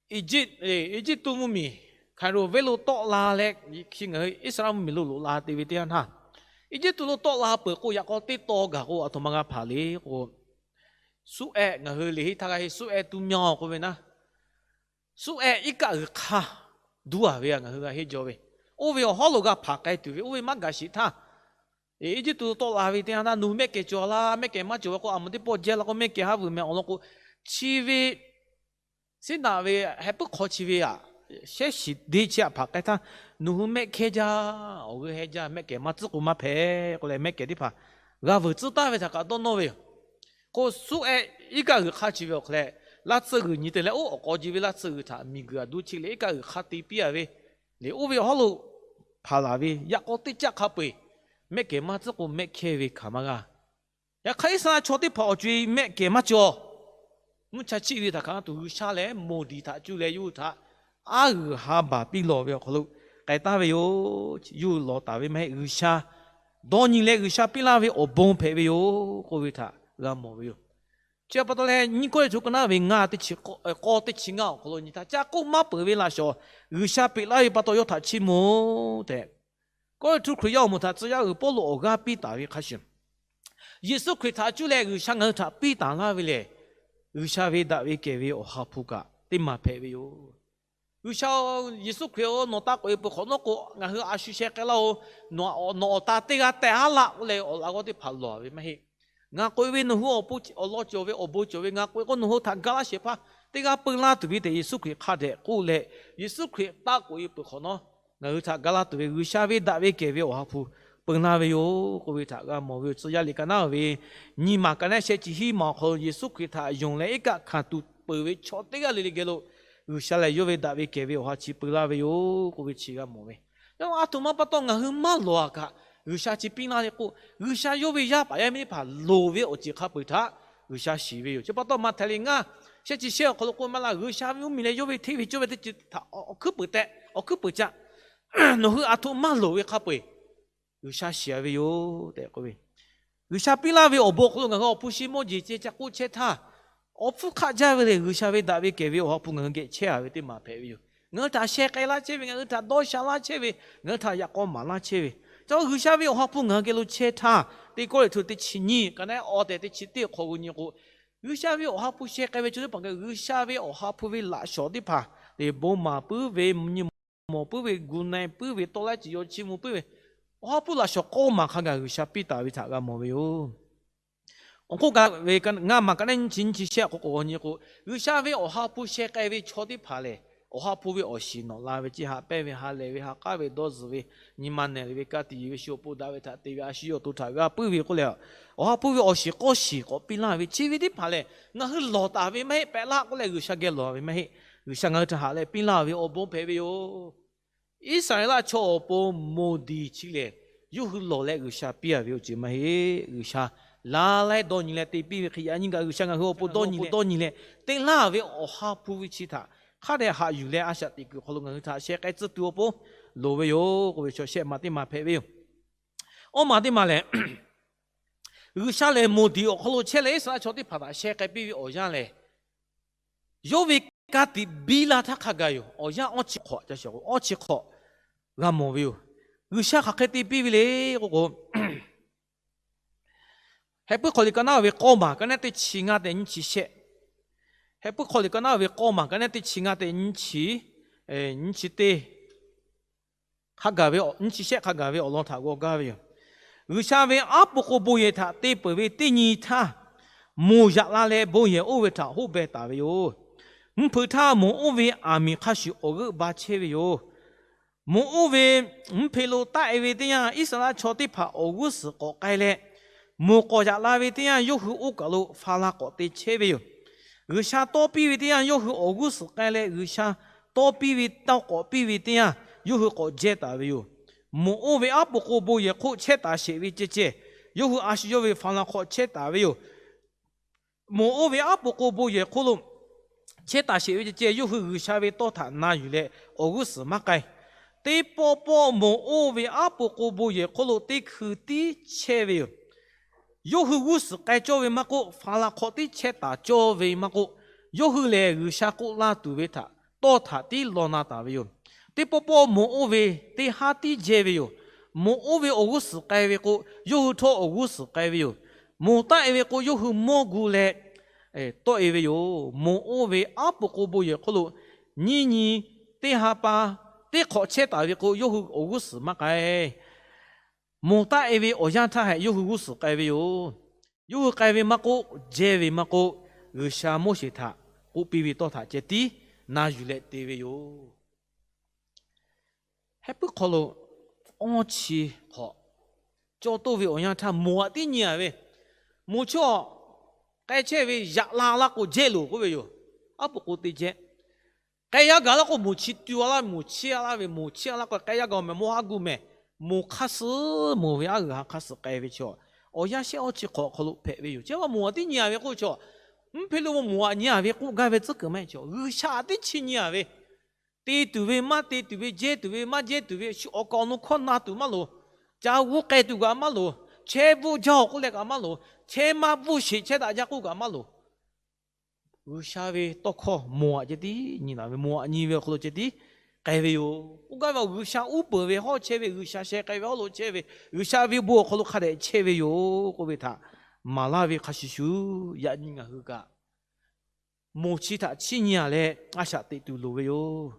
Eˇjiˇtuꞈ mvuhˇmiˬ Hkaˍroˍ venˇ lo tawˆ la leh, chi ngaˬ hui Iˉsaˍreˍlaˆ mvuhˇmiˬ lo loꞈ la te ve teˇ yanˇ htaˇ, Eˇjiˇtuꞈ lo tawˆ la peuˬ k'o, yaꞈ k'aw teˇ taw gaˬ k'o, aˬ htoꞈ ma g'a hpanˍ le k'o, suhˆ ehˆ, ngaˬ hui liꞈ henˇ htaˇ g'a henˇ suhˆ ehˆ tu myaw k'oˆ ve naˉ, suhˆ ehˆ iˉ kaˆ g'uiˬ hk'aˇ duˇ a ve ngaˬ hui g'a henˇ jaw ve, oˇ ve awˬ hawˉ lo g'a hpanˍ k'ai tuˬ ve, oˇ ve maˇ gaˬ sheˍ htaˇ, Eˇjiˇtuꞈ lo tawˆ la ve teˇ yanˇ htaˇ nawˬ hui mehˆ kehˬ cawˬ la, mehˆ kehˬ maˇ cawˬ ve k'o, aˬ moˍ teˇ pawˆ jehˇ la k'o mehˆ kehˬ haˉ vuiˬ meh awˬ lawn k'o, chi ve Siˉnaꞈ ve heh puiˉ hk'aw chi ve aꞈ, shehˉ shiˍ deˇ chi aꞈ hpanˍ k'ai htaˇ, nawˬ hui mehˆ hkehˇ jaˇ, awˬ g'euˆ heh jaˇ, mehˆ kehˬ maˇ tcuhˉ k'o maˇ hpehꞈ k'oˆ leh, mehˆ kehˬ teˇ hpaˍ g'a vuiˬ tcuhˉ taˍ ve htaꞈ kaꞈ dawˇ nawˇ ve yoˬ. K'o, suhˆ ehˆ iˉ kaˆ g'uiˬ hk'aˇ chi ve awˬ hk'aw leh, laˇ tsuhˇ g'uiˬ nyi te leh, oˇ awˬ k'aw ji ve laˇ tsuhˇ g'uiˬ htaꞈ miˬguiˬ aꞈ duˇ chi leh iˉ kaˆ g'uiˬ hk'aˇ te piˇ a ve le, oˇ ve awˬ hawˉ lo hpanˍ laˬ ve, yaꞈ k'aw teˇ caˆ hk'a peu eˬ mehˆ kehˬ maˇ tcuhˉ k'o mehˆ hkehˇ ve hkanˍ maˇ g'a. Yaꞈ hk'aˇ, Iˉsaˍreˍlaˆ chaw teˇ hpaˍ awˬ co e mehˆ kehˬ maˇ cawˬ. Mvuhˇ cha chiˆ ve htaꞈ hkanˍ tuˬ, G'uiˬsha lehˬ moˍ diˍ htaꞈ cuˇ leh yawˇ hui htaꞈ aˉ g'uiˬ ha baˬ piˇ lawˬ ve awˬ hk'aw lo k'ai taˍ ve yoˬ. Yawˇ hui lawˬ taˍ ve maˇ heˆ. G'uiˬsha dawˇ nyi leh G'uiˬsha piˇ laˇ ve awˬ bon hpehꞈ ve yoˬ k'oˆ ve htaꞈ g'a mawˬ ve yoˬ. Chi pa taw leh, nyiˇ Kawˇrenˍhtuˆ ka naˉ ve ngaˇ teˇ chi k'awˇ, k'awˇ teˇ chi ngaˇ awˬ hk'aw lo nyi htaˇ, caˇ k'oˆ maˇ peuˬ ve laꞈ shawˍ G'uiˬsha peꞈ laˇ ve pa taw yawˇ htaꞈ chiˇ mvuh tehꞈ, Kawˇrenˍhtuˆ Hkriꞈ yaˇ awˬ moˍ htaꞈ tcuh yaˇ uiˍ Pawˇluꞈ awˬ g'aˇ piˇ taˍ ve hk'a shuˍ, Yeˍsuˆ Hkriꞈ htaꞈ cuˇ leh G'uiˬsha ngaˬ hui htaꞈ piˇ taˍ laˇ ve lehˬ, G'uiˬsha ve daꞈ ve kehˬ ve Awˬ ha hpu kaꞈ teˇ maˬ hpehꞈ ve yoˬ. G'uiˬsha-oˬ, Yeˍsuˆ Hkriꞈ-oˬ, nawˬ taˇ k'oꞈ e peuˬ hk'awꞈ nawˉ k'o, ngaˬ hui a shu sheh k'ai laˇ-oˬ, nawˬ awˬ ta teˇ g'aˇ tehꞈ haˉ laˆ k'oˆ leh awˬ laꞈ g'awˇ teˇ hpaˍ lawˬ ve maˇ heˆ. Ngaˬ k'oꞈ e ve nawˬ hui awˬ pon awˬ lawn cawˬ ve awˬ bon cawˬ ve, ngaˬ k'oꞈ e k'o nawˬ hui htaꞈ ga laˇ shehˍ hpaˇ teˇ g'aˇ peu laˇ tuˬ ve tehꞈ Yeˍsuˆ Hkriꞈ hk'a dehꞈ k'oˆ leh, Yeˍsuˆ Hkriꞈ taˇ k'oꞈ e peuˬ hk'awꞈ nawˉ, ngaˬ hui htaꞈ ga laˇ tuˬ ve G'uiˬsha ve daꞈ ve kehˬ ve Awˬ ha hpu peu laˇ ve yoˬ k'oˆ ve htaꞈ g'a mawˬ ve yoˬ. Tcuh yaˇ liꞈ ka naˉ ve nyi maˬ ka naˉ sheh chi hiˉ maˬ awˬ hk'aw lo Yeˍsuˆ Hkriꞈ htaꞈ yonˍ leh iˉ kaˆ hkanˍ tuˬ peuˬ ve chaw teˇ g'aˇ le le geh lo G'uiˬsha lehˬ yawˇ ve daꞈ ve kehˬ ve Awˬ ha chi peu laˇ ve yoˬ k'oˆ ve chi g'a mawˬ ve. Yawˇ aˬ htoꞈ ma pa taw ngaˬ hui maˇ lawˬ a kaꞈ, G'uiˬsha chi piˇ laˇ le k'o, G'uiˬsha yawˇ ve yaˇ paˍ yaˇ miˇ teˇ hpaˍ loˍ ve awˬ ceuˬ hk'a peu-eˬ htaꞈ G'uiˬsha shiˍ ve yoˬ. Chi pa taw Maꞈhtehˍ liꞈ ngaˇ sheh chi sheh awˬ hk'aw lo k'oˆ maˇ laˇ, G'uiˬsha ve mvuhˇmiˬ leh yawˇ ve hteˇ ve cawˇ ve teˇ ceuˬ htaꞈ awˬ hkuiˉ peuˬ tehꞈ, awˬ hkuiˉ peuˬ caꞈ nawˬ hui aˬ htoꞈ maˇ loˍ ve hk'a peu-eˬ G'uiˬsha shiˍ a ve yoˬ tehꞈ k'oˆ ve. G'uiˬsha piˇ laˇ ve awˬ bon awˬ hk'aw lo ngaˬ hui awˬ hpu shi mawˇ jeˬ ceh ca k'oˆ chehˇ htaˇ, awˬ hpfuhˇ hk'aˆ jaˇ ve lehˬ, G'uiˬsha ve daꞈ ve kehˬ ve Awˬ ha hpu ngaˬ hui geh chehˇ a ve teˇ maˬ hpehꞈ ve yoˬ. Ngaˬ hui htaꞈ sheh k'ai laˇ chehˇ ve, ngaˬ hui htaꞈ dawˇ sha laˇ chehˇ ve, ngaˬ hui htaꞈ yaꞈ k'aw maˍ laˇ chehˇ ve, cawˬ G'uiˬsha ve Awˬ ha hpu ngaˬ hui geh lo chehˇ htaˇ, teˇ Kawˇrenˍhtuˆ teˇ chi nyiˇ ka naˉ awˬ tehˬ teˇ chi teˇ awˬ hk'aw g'uˇ nyi k'o, G'uiˬsha ve Awˬ ha hpu sheh k'ai ve chaw teˇ hpaˍ kaꞈ G'uiˬsha ve Awˬ ha hpu ve laꞈ shawˍ teˇ hpaˍ lehˬ, bon maˍ puiˉ ve, mvuhˇ nyi mawˬ puiˉ ve, gu na-e puiˉ ve, tawˇ laiˉ ceuˬ yaw chiˇ mvuh puiˉ ve, Awˬ ha hpu laꞈ shawˍ k'awˇ maˬ hk'a gaˬ G'uiˬsha piˇ taˍ ve htaꞈ g'a mawˬ ve yoˬ. Awˬ hk'oˆ kaꞈ ve ngaˇ maˬ ka naˉ nyiˇ chi nyiˇ chi shehˆ k'awꞈ k'awꞈ nyi k'o, G'uiˬsha ve Awˬ ha hpu sheh k'ai ve chaw teˇ hpaˍ lehˬ, Awˬ ha hpu ve awˬ shiˍ nawꞈ la ve, chi haꞈ pehnˇ ve, ha lehˬ ve, ha k'aˉ ve, dawˇ zuhˬ ve, nyi ma nehˬ ve, ka tiꞈ yeˬ ve, shu awˬ pon daꞈ ve htaꞈ te ve, a shu yawˇ awˬ to htaꞈ g'a puiˉ ve k'oˆ leh, Awˬ ha hpu ve awˬ shiˍ k'awˇ shiˍ k'awꞈ piˇ laˇ ve chi ve teˇ hpaˍ lehˬ, ngaˬ hui lawˬ taˍ ve maˇ heˆ, pehꞈ laˇ k'oˆ leh G'uiˬsha geh lawˬ ve maˇ heˆ. G'uiˬsha ngaˬ hui htaꞈ haꞈ leh piˇ laˇ ve awˬ bon hpehꞈ ve yoˬ. Iˉsaˍreˍlaˆ chaw awˬ pon moˍ diˍ chi lehˬ, yawˇ hui lawˬ leh G'uiˬsha piˇ a ve awˬ ceuˬ maˇ heˆ. G'uiˬsha laˇ laiˉ dawˇ nyi leh te piˇ ve hk'e, yaꞈ nyi kaꞈ G'uiˬsha ngaˬ hui awˬ pon dawˇ nyi leh te laˇ ve Awˬ ha hpu ve chi htaꞈ hk'a dehꞈ haꞈ yuˬ leh a shaꞈ teꞈ kuiˬ hk'aw lo ngaˬ hui htaꞈ sheh k'ai tcuh tuˬ awˬ pon loˍ ve yoˬ k'oˆ ve chaw shehˆ ma teˇ ma hpehꞈ ve yoˬ. Awˇ ma teˇ ma lehˬ, G'uiˬsha lehˬ moˍ diˍ awˬ hk'aw lo chehˇ leh Iˉsaˍreˍlaˆ chaw teˇ hpaˍ htaꞈ sheh k'ai piˇ ve awˬ yanˇ lehˬ, yawˇ ve ka tiꞈ biˇ laˇ htaˇ hk'a gaˬ yoˬ. Awˬ yanˇ awˇ chi hk'awꞈ ca shawˍ k'o, awˇ chi hk'awꞈ g'a mawˬ ve yoˬ. G'uiˬsha hk'aˬ hk'e te piˇ ve le k'oˆ k'o, Heh puiˉ hk'aw liꞈ ka naˉ ve k'awˇ maˬ ka naˉ teˇ chi ngaˇ tehꞈ nyiˇ chi shehˆ. Heh puiˉ hk'aw liꞈ ka naˉ ve k'awˇ maˬ ka naˉ teˇ chi ngaˇ tehꞈ nyiˇ chi, nyiˇ chi teˇ hk'a gaˬ ve, nyiˇ chi shehˆ hk'a gaˬ ve awˬ lawn htaꞈ g'aw gaˇ ve yoˬ. G'uiˬsha ve aˉ po k'o bon yehˬ htaꞈ te peuˬ ve teˇ nyi htaˇ, moˬ yaꞈ la leh bon yehˬ oˇ ve htaꞈ hoˆ beh taˍ ve yoˬ. Mvuhˇ hpeuꞈ htaˇ moˬ oˇ ve aˬ miˍ hk'a shuˍ awˬ g'euˆ ba chehˇ ve yoˬ. Moˬ oˇ ve mvuhˇ hpeuꞈ lo taˆ e ve teˇ yanˇ, Iˉsaˍreˍlaˆ chaw teˇ hpaˍ awˬ g'uˇ suhˍ k'awꞈ k'ai leh, moˬ k'awꞈ yaꞈ la ve teˇ yanˇ, yawˇ hui oˇ kaˬ lo Faˍlaˍ k'awꞈ te chehˇ ve yoˬ. G'uiˬsha tawˇ piˇ ve teˇ yanˇ, yawˇ hui awˬ g'uˇ suhˍ k'ai leh, G'uiˬsha tawˇ piˇ ve tawˇ k'awꞈ piˇ ve teˇ yanˇ, yawˇ hui k'awꞈ jehˇ taˍ ve yoˬ. Moˬ oˇ ve aˉ po k'o bon yehˬ hk'oˆ chehˇ taˍ sheˍ ve ceh ceh, yawˇ hui a shu yawˇ ve Faˍlaˍ hk'awꞈ chehˇ taˍ ve yoˬ. Moˬ oˇ ve aˉ po k'o bon yehˬ hk'oˆ lo chehˇ taˍ sheˍ ve ceh ceh, yawˇ hui G'uiˬsha ve tawˇ htaꞈ na yuˬ leh awˬ g'uˇ suhˍ maˇ k'ai. Teˇ pawˆ pawˆ moˍ oˇ ve aˉ po k'o bon yehˬ hk'oˆ lo teˇ hkui tiˉ chehˇ ve yoˬ. Yawˇ hui g'uˇ suhˍ k'ai cawˇ ve maˇ k'oˆ, faˍ laꞈ hk'awꞈ tiˉ chehˇ taˍ cawˇ ve maˇ k'oˆ, yawˇ hui lehˬ G'uiˬsha k'oˆ laˇ tuˬ ve htaꞈ tawˇ htaꞈ tiˉ law na taˍ ve yoˬ. Teˇ pawˆ pawˆ moˍ oˇ ve teˇ haˉ tiˉ jehˇ ve yoˬ. Moˍ oˇ ve awˬ g'uˇ suhˍ k'ai ve k'o, yawˇ hui htawˇ awˬ g'uˇ suhˍ k'ai ve yoˬ. Moˍ taˆ-e ve k'o, yawˇ hui mawˇ gu leh tawˆ-e ve yoˬ. Moˍ oˇ ve aˉ po k'o bon yehˬ hk'oˆ lo nyiˇ nyi teˇ ha pa teˇ hk'awꞈ chehˇ taˍ ve k'o, yawˇ hui awˬ g'uˇ suhˍ maˇ k'ai. Moˍ taˆ-e ve awˬ yanˇ htaˇ hehꞈ yawˇ hui g'uˇ suhˍ k'ai ve yoˬ. Yawˇ hui k'ai ve maˇ k'oˆ, jehˇ ve maˇ k'oˆ, G'uiˬsha Moˉseˍ htaꞈ k'oˆ piˇ ve tawˇ htaꞈ ceh tiˉ na yuˬ leh te ve yoˬ. Heh puiˉ hk'aw lo awˇ chi hk'awꞈ cawˇ toˇ ve awˬ yanˇ htaˇ, moˍ aꞈ tiˉ nyi-a ve, moˍ chaw k'ai chehˇ ve yaꞈ la laˇ k'o jehˇ loˬ k'oˆ ve yoˬ. Aˉ po k'o te jehˇ. K'ai yaˇ gaˬ laˇ k'o, moˍ chi tu-a laˇ, moˍ chiˇ-a laˇ ve, moˍ chiˇ-a laˇ k'o, k'ai yaˇ gaˬ mehˍ, mawˇ haˉ gu mehˍ. Moˍ hk'aˇ suh moˍ ve aˉ g'uiˬ ha hk'aˇ suh k'ai ve chaw, awˬ yanˇ shehˆ awˇ chi hk'awꞈ awˬ hk'aw lo hpehꞈ ve yoˬ. Chi pa moˍ aꞈ tiˉ nyi-a ve k'oˆ ve chaw, mvuhˇ hpe lo moˍ aꞈ nyi-a ve k'oˆ gaˇ ve tcuhˉ kuiˬ maˇ heˆ chaw, G'uiˬsha aꞈ tiˉ chi nyi-a ve, te tuˬ ve maˇ te tuˬ ve, jehˇ tuˬ ve maˇ jehˇ tuˬ ve, shu awˬ kaˍ awˬ nu hkawˇ na tuˬ maˇ loˍ. Ca g'uˇ k'ai tuˬ kaꞈ maˇ loˍ. Chehˇ bvuhˆ jaˇ-oˬ k'oˆ leh kaꞈ maˇ loˍ. Chehˇ maˇ bvuhˆ sheˍ chehˇ daꞈ jaˇ k'oˆ kaꞈ maˇ loˍ. G'uiˬsha ve tawˇ hkawˇ moˍ aꞈ ceh tiˉ nyi la ve, moˍ aꞈ nyi ve awˬ hk'aw lo ceh tiˉ k'ai ve yoˬ. K'oˆ gaˇ ve, G'uiˬsha uˉ peunˍ ve hawˉ chehˇ ve, G'uiˬsha sheh k'ai ve hawˉ lo chehˇ ve, G'uiˬsha ve bon awˬ hk'aw lo hk'a dehꞈ chehˇ ve yoˬ k'oˆ ve htaꞈ maˍ laˇ ve hk'a shuˍ shuˍ, yaꞈ nyi ngaˬ hui kaꞈ moˍ chi htaꞈ chiˇ nyi-a leh a shaꞈ teꞈ tuˬ loˍ ve yoˬ.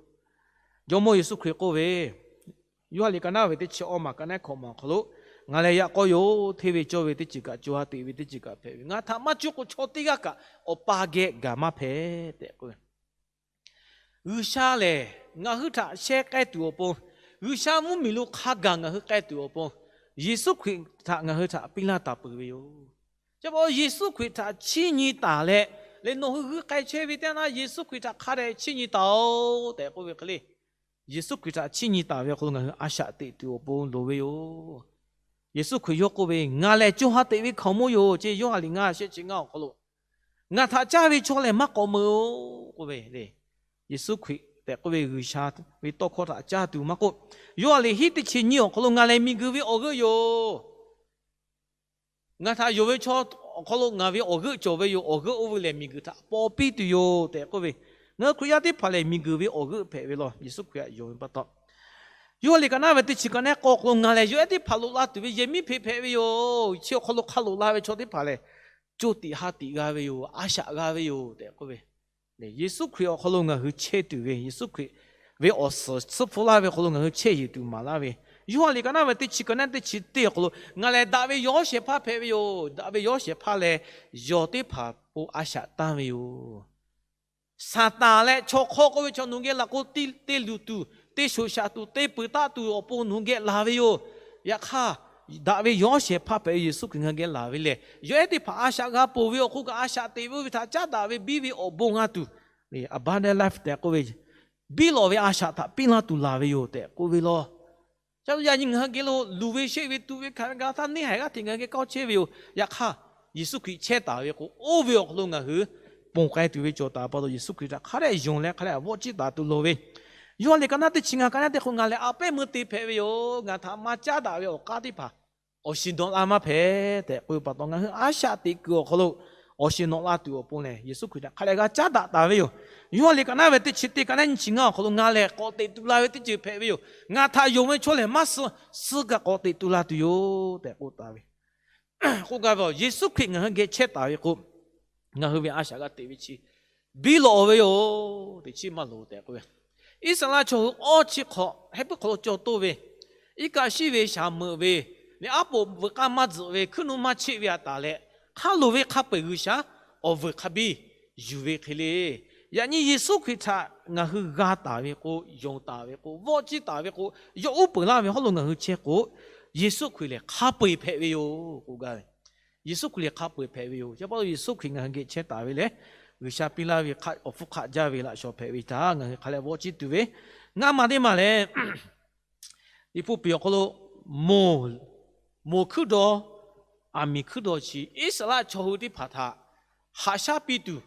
Jawˇmawˇ Yeˍsuˆ Hkriꞈ k'oˆ ve, Yoˇhanˬ liꞈ ka naˉ ve teˇ chi awˇ maˬ ka naˉ hkawꞈ maˬ awˬ hk'aw lo, Ngaˬ lehˬ yaꞈ k'aw yoˬ. Hteˇ ve cawˇ ve teˇ ceuˬ kaꞈ, co ha teꞈ ve teˇ ceuˬ kaꞈ hpehꞈ ve, ngaˬ htaꞈ maˇ cuˇ k'o chaw teˇ g'aˇ kaꞈ Awˬ pa geh gaˬ maˇ hpehꞈ tehꞈ k'oˆ ve. G'uiˬsha lehˬ ngaˬ hui htaꞈ sheh k'ai tuˬ awˬ pon, G'uiˬsha mvuhˇmiˬ lo hk'a gaˬ ngaˬ hui k'ai tuˬ awˬ pon, Yeˍsuˆ Hkriꞈ htaꞈ ngaˬ hui htaꞈ piˇ laˇ taˍ peuˬ ve yoˬ. Chi pa Yeˍsuˆ Hkriꞈ htaꞈ chiˇ nyi taˍ leh, leh nawˬ hui g'uiˇ k'ai chehˇ ve teˇ yanˇ, Yeˍsuˆ Hkriꞈ htaꞈ hk'a dehꞈ chiˇ nyi taˍ-oꞈ tehꞈ k'oˆ ve hk'e le. Yeˍsuˆ Hkriꞈ htaꞈ chiˇ nyi taˍ ve awˬ hk'aw lo ngaˬ hui a shaꞈ teꞈ tuˬ awˬ pon loˍ ve yoˬ. Yeˍsuˆ Hkriꞈ yawˇ k'oˆ ve, Ngaˬ lehˬ co ha teꞈ ve hkaoˍmonˇ yoˬ, ce Yoˇhanˬ liꞈ ngaˇ shehˆ chi ngaˇ awˬ hk'aw lo, ngaˬ htaꞈ caˇ ve chaw lehˬ maˇ k'awꞈ-oˬ k'oˆ ve le. Yeˍsuˆ Hkriꞈ tehꞈ k'oˆ ve G'uiˬsha ve tawˇ hkawˇ htaꞈ caˇ tuˬ maˇ k'oˆ, Yoˇhanˬ liꞈ hiˉ teˇ chi nyiˇ awˬ hk'aw lo, Ngaˬ lehˬ miˬguiˬ ve awˬ g'euˆ yoˬ. Ngaˬ htaꞈ yonˍ ve chaw awˬ hk'aw lo ngaˬ ve awˬ g'euˆ cawˬ ve yoˬ. Awˬ g'euˆ oˇ ve lehˬ miˬguiˬ htaꞈ paw piˇ tuˬ yoˬ tehꞈ k'oˆ ve. Ngaˬ hui Hkriꞈ yaˇ teˇ hpaˍ lehˬ miˬguiˬ ve awˬ g'euˆ hpehꞈ ve law. Yeˍsuˆ Hkriꞈ htaꞈ yonˍ ve pa taw, Yoˇhanˬ liꞈ ka naˉ ve teˇ chi ka naˉ k'awˇ awˬ hk'aw lo, Ngaˬ lehˬ yawˇ ehˉ teˇ hpaˍ loꞈ la tuˬ ve yehˬ miˉ hpeꞈ hpehꞈ ve yoˬ. Chi awˬ hk'aw lo hk'a loꞈ la ve chaw teˇ hpaˍ lehˬ, co tiꞈ ha tiꞈ g'a ve yoˬ. A shaꞈ g'a ve yoˬ tehꞈ k'oˆ ve. Yeˍsuˆ Hkriꞈ awˬ hk'aw lo ngaˬ hui chehˇ tuˬ ve, Yeˍsuˆ Hkriꞈ ve awˬ suhˍ tsuhˇ hpfuhˇ laˇ ve awˬ hk'aw lo ngaˬ hui chehˇ yeˬ tuˬ maˍ laˇ ve, Yoˇhanˬ liꞈ ka naˉ ve teˇ chi ka naˉ teˇ chi teˇ awˬ hk'aw lo, Ngaˬ lehˬ daꞈ ve yawˇ shehˍ hpaˇ hpehꞈ ve yoˬ. Daꞈ ve yawˇ shehˍ hpaˇ lehˬ, yawˬ teˇ hpaˍ pon a shaꞈ tanˇ ve yoˬ. Saˍtanˍ leh chaw hk'aw k'oˆ ve chaw nawˬ hui geh laˬ k'o, te luˬ tuˬ, te shoꞈ shaꞈ tuˬ, te peuˬ taˆ tuˬ awˬ pon nawˬ hui geh laˬ ve yoˬ. Yaꞈ hk'aˇ, daꞈ ve yawˇ shehˍ hpaˇ hpehꞈ ve Yeˍsuˆ Hkriꞈ ngaˬ hui geh laˬ ve lehˬ, yawˇ ehˉ teˇ hpaˍ a shaꞈ g'a ponˬ ve awˬ hk'oˆ kaꞈ, a shaꞈ teꞈ ve oˇ ve htaꞈ caˉ daꞈ ve biˇ ve awˬ bon g'a tuˬ, abundant life tehꞈ k'oˆ ve, biˇ lawꞈ ve a shaꞈ htaꞈ piˇ laˇ tuˬ laˬ ve yoˬ tehꞈ k'oˆ ve law. Yaꞈ nyi ngaˬ hui geh lo luˬ ve sheˆ ve tuꞈ ve hkanˍ ve gaˬ htaˇ neˇ haiˬ g'aˇ hteꞈ ngaˬ hui geh kawˇ chehˇ ve yoˬ. Yaꞈ hk'aˇ, Yeˍsuˆ Hkriꞈ chehˇ taˍ ve k'o, oˇ ve awˬ hk'aw lo ngaˬ hui ponˬ k'ai tuˬ ve cawˬ taˍ pa taw, Yeˍsuˆ Hkriꞈ htaꞈ hk'a dehꞈ yonˍ leh hk'a dehꞈ vawˆ ciˇ taˍ tuˬ loˍ ve. Yoˇhanˬ liꞈ ka naˉ teˇ chi ngaˇ ka naˉ teˇ hk'aw lo, Ngaˬ lehˬ a pehˉ meuˇ te hpehꞈ ve yoˬ. Ngaˬ htaꞈ maˇ caˉ daꞈ ve awˬ k'aˉ teˇ hpaˍ awˬ shiˍ nawꞈ la maˇ hpehꞈ tehꞈ k'oˆ ve pa taw, ngaˬ hui a shaꞈ teꞈ kuiˬ awˬ hk'aw lo awˬ shiˍ nawꞈ la tuˬ awˬ pon lehˬ, Yeˍsuˆ Hkriꞈ htaꞈ hk'a dehꞈ g'a caˉ daꞈ taˍ ve yoˬ. Yoˇhanˬ liꞈ ka naˉ ve teˇ chi teˇ ka naˉ nyiˇ chi ngaˇ awˬ hk'aw lo, Ngaˬ lehˬ k'awꞈ teꞈ tu la ve teˇ ceuˬ hpehꞈ ve yoˬ. Ngaˬ htaꞈ yonˍ ve chaw lehˬ maˇ suh, suh kaꞈ k'awꞈ teꞈ tu la tuˬ yoˬ tehꞈ k'oˆ taˍ ve. K'oˆ gaˇ ve, Yeˍsuˆ Hkriꞈ ngaˬ hui geh chehˇ taˍ ve k'o, ngaˬ hui ve a shaꞈ g'a teꞈ ve chi biˇ lawꞈ ve yoˬ. Teꞈ chiˉ maˇ loˍ tehꞈ k'oˆ ve. Iˉsaˍreˍlaˆ chaw hui awˇ chi hk'awꞈ heh puiˉ hk'aw lo cawˬ toˇ ve, iˉ kaˆ shiˉ ve shaˍ meuꞈ ve, leh aˉ poꞈ veuꞈ k'aˇ maˇ tzuhꞈ ve, hkuiˉ nuˇ maˇ cheˆ ve a taˍ leh, hk'a loˍ ve hk'a peu-eˬ G'uiˬsha awˬ vuiˬ hk'a biˇ yuˬ ve hk'e le. Yaꞈ nyi Yeˍsuˆ Hkriꞈ htaꞈ ngaˬ hui g'a taˍ ve k'o, yonˍ taˍ ve k'o, vawˆ ciˇ taˍ ve k'o, yawˇ uˉ peunˍ laˇ ve hawˉ lo ngaˬ hui chehˇ k'o, Yeˍsuˆ Hkriꞈ lehˬ hk'a peu-eˬ hpehꞈ ve yoˬ k'oˆ gaˇ ve. Yeˍsuˆ Hkriꞈ lehˬ hk'a peu-eˬ hpehꞈ ve yoˬ. Chi pa taw Yeˍsuˆ Hkriꞈ ngaˬ hui geh chehˇ taˍ ve lehˬ, G'uiˬsha piˇ laˇ ve awˬ hpfuhˇ hk'aˆ jaˇ ve laꞈ shawnˍ hpehꞈ ve htaꞈ ngaˬ hui hk'a leh vawˆ ciˇ tuˬ ve. Ngaˇ maˬ teˇ maˬ lehˬ, Liꞈ hpu piˍ awˬ hk'aw lo moˬ, moˬ hkuiˉ daw, aˬ miˍ hkuiˉ daw chi Iˉsaˍreˍlaˆ chaw hui teˇ hpaˍ htaꞈ haꞈ shaˉ piˇ tuˬ,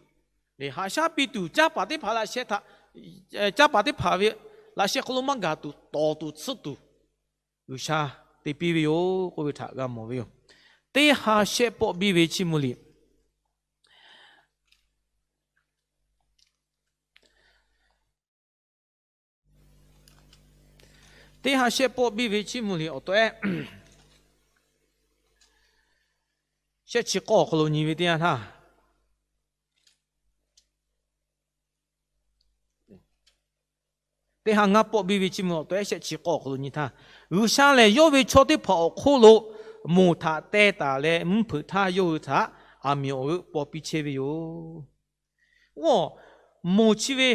Haꞈ shaˉ piˇ tuˬ, canˇ paˍ teˇ hpaˍ laꞈ sheh htaꞈ, canˇ paˍ teˇ hpaˍ ve laꞈ sheh hk'aw lo maˇ gaˬ tuˬ, tawˍ tuˬ tsuhˇ tuˬ G'uiˬsha te piˇ ve yoˬ k'oˆ ve htaꞈ g'a mawˬ ve yoˬ. Teˇ ha shehˆ pawˆ biˇ ve chiˇ mvuh liꞈ. Teˇ ha shehˆ pawˆ biˇ ve chiˇ mvuh liꞈ awˬ tawehˉ shehˆ chi k'awˇ awˬ hk'aw lo nyi ve teˇ yanˇ htaˇ, teˇ ha ngaˇ pawˆ biˇ ve chiˇ mvuh awˬ tawehˉ shehˆ chi k'awˇ awˬ hk'aw lo nyi htaˇ, G'uiˬsha lehˬ yawˇ ve chaw teˇ hpaˍ awˬ hk'oˆ lo moˬ htaꞈ teh taˍ leh, mvuhˇ hpeuꞈ htaˇ yawˇ hui htaꞈ aˬ miˍ awˬ g'euˆ paw piˇ chehˇ ve yoˬ. Oˇ, moˬ chi ve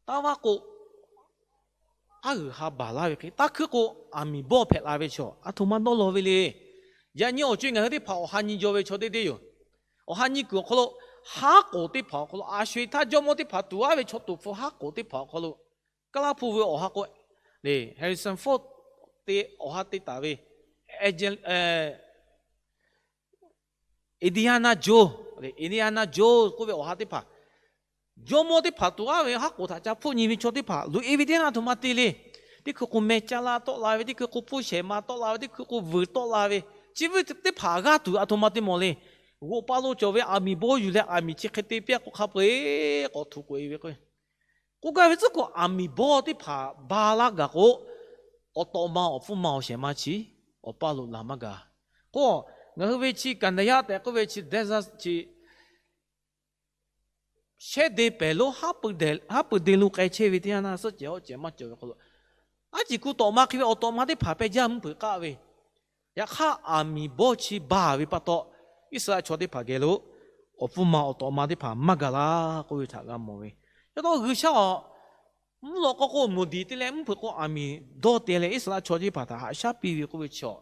taˇ vaˇ k'o, aˉ g'uiˬ ha baˬ laˇ ve hk'e, taˇ hkuiˉ k'o, aˬ miˍ bawˇ hpehꞈ la ve chaw aˬ htoꞈ ma dawˇ law ve le. Yaꞈ nyi awˬ co-e ngaˬ hui teˇ hpaˍ awˬ ha nyi jaw ve chaw teˇ deˇ yoˬ. Awˬ ha nyi kuiˬ awˬ hk'aw lo, haˉ k'oˍ teˇ hpaˍ awˬ hk'aw lo, aˬ sho-eˬ htaˇ jawˇmawˇ teˇ hpaˍ tuˍ aˉ ve chaw tuˍ hpfuh haˉ k'oˍ teˇ hpaˍ awˬ hk'aw lo, Kaˇlaˇ hpu ve awˬ ha k'o, Harrison Ford te awˬ ha te taˍ ve, Indiana Jones, Indiana Jones k'oˆ ve awˬ ha teˇ hpaˍ, jawˇmawˇ teˇ hpaˍ tuˍ aˉ ve haˉ k'oˍ htaꞈ ca hpfuhˆ nyi ve chaw teˇ hpaˍ loꞈ-e ve teˇ yanˇ aˬ htoꞈ ma te le. Teˇ hkui k'o meh caˇ laˇ tawˆ la ve, teˇ hkui k'o hpfuhˇ shehˍ ma tawˆ la ve, teˇ hkui k'o vuiˬ tawˆ la ve, chi ve teˇ hpaˍ g'aˇ tuˬ aˬ htoꞈ ma te mawˬ le. G'oꞈ paˇ lo cawˬ ve aˬ miˍ bawˇ yuˬ leh aˬ miˍ chi hk'e te piˇ k'o hk'a peu-eˬ k'awꞈ htuꞈ k'oꞈ-e ve k'o, k'oˆ gaˇ ve tcuhˉ k'o, aˬ miˍ bawˇ teˇ hpaˍ ba laˇ gaˬ k'o, awˬ tawꞈ ma awˬ hpfuhˇ ma awˬ shehˍ ma chi awˬ paˇ lo laˬ maˇ gaˬ. K'o, ngaˬ hui ve chi Kanˍdaˍyaˇ tehꞈ k'oˆ ve chi desert chi shehˉ de pehˍ lo haˉ pui de lo k'ai chehˇ ve teˇ yanˇ htaˇ, suhˆ cehˬ hawˆ cehˬ maˇ cawˬ ve hk'aw lo, aˉ ciˍ ku tawꞈ ma hk'e ve awˬ tawꞈ ma teˇ hpaˍ pehˇ jaˇ mvuhˇ hpeuꞈ k'aˆ ve, yaꞈ hk'aˇ aˬ miˍ bawˇ chi baˬ ve pa taw, Iˉsaˍreˍlaˆ chaw teˇ hpaˍ geh lo awˬ hpfuhˇ ma awˬ tawꞈ ma teˇ hpaˍ maˇ gaˬ laˇ k'oˆ ve htaꞈ g'a mawˬ ve. Yaꞈ hk'aˇ G'uiˬsha a mvuhˇ lawꞈ k'aw k'o moˍ diˍ te leh mvuhˇ hpeuꞈ k'o aˬ miˍ dawˇ te leh Iˉsaˍreˍlaˆ chaw teˇ hpaˍ htaꞈ haꞈ shaˉ piˇ ve k'oˆ ve chaw,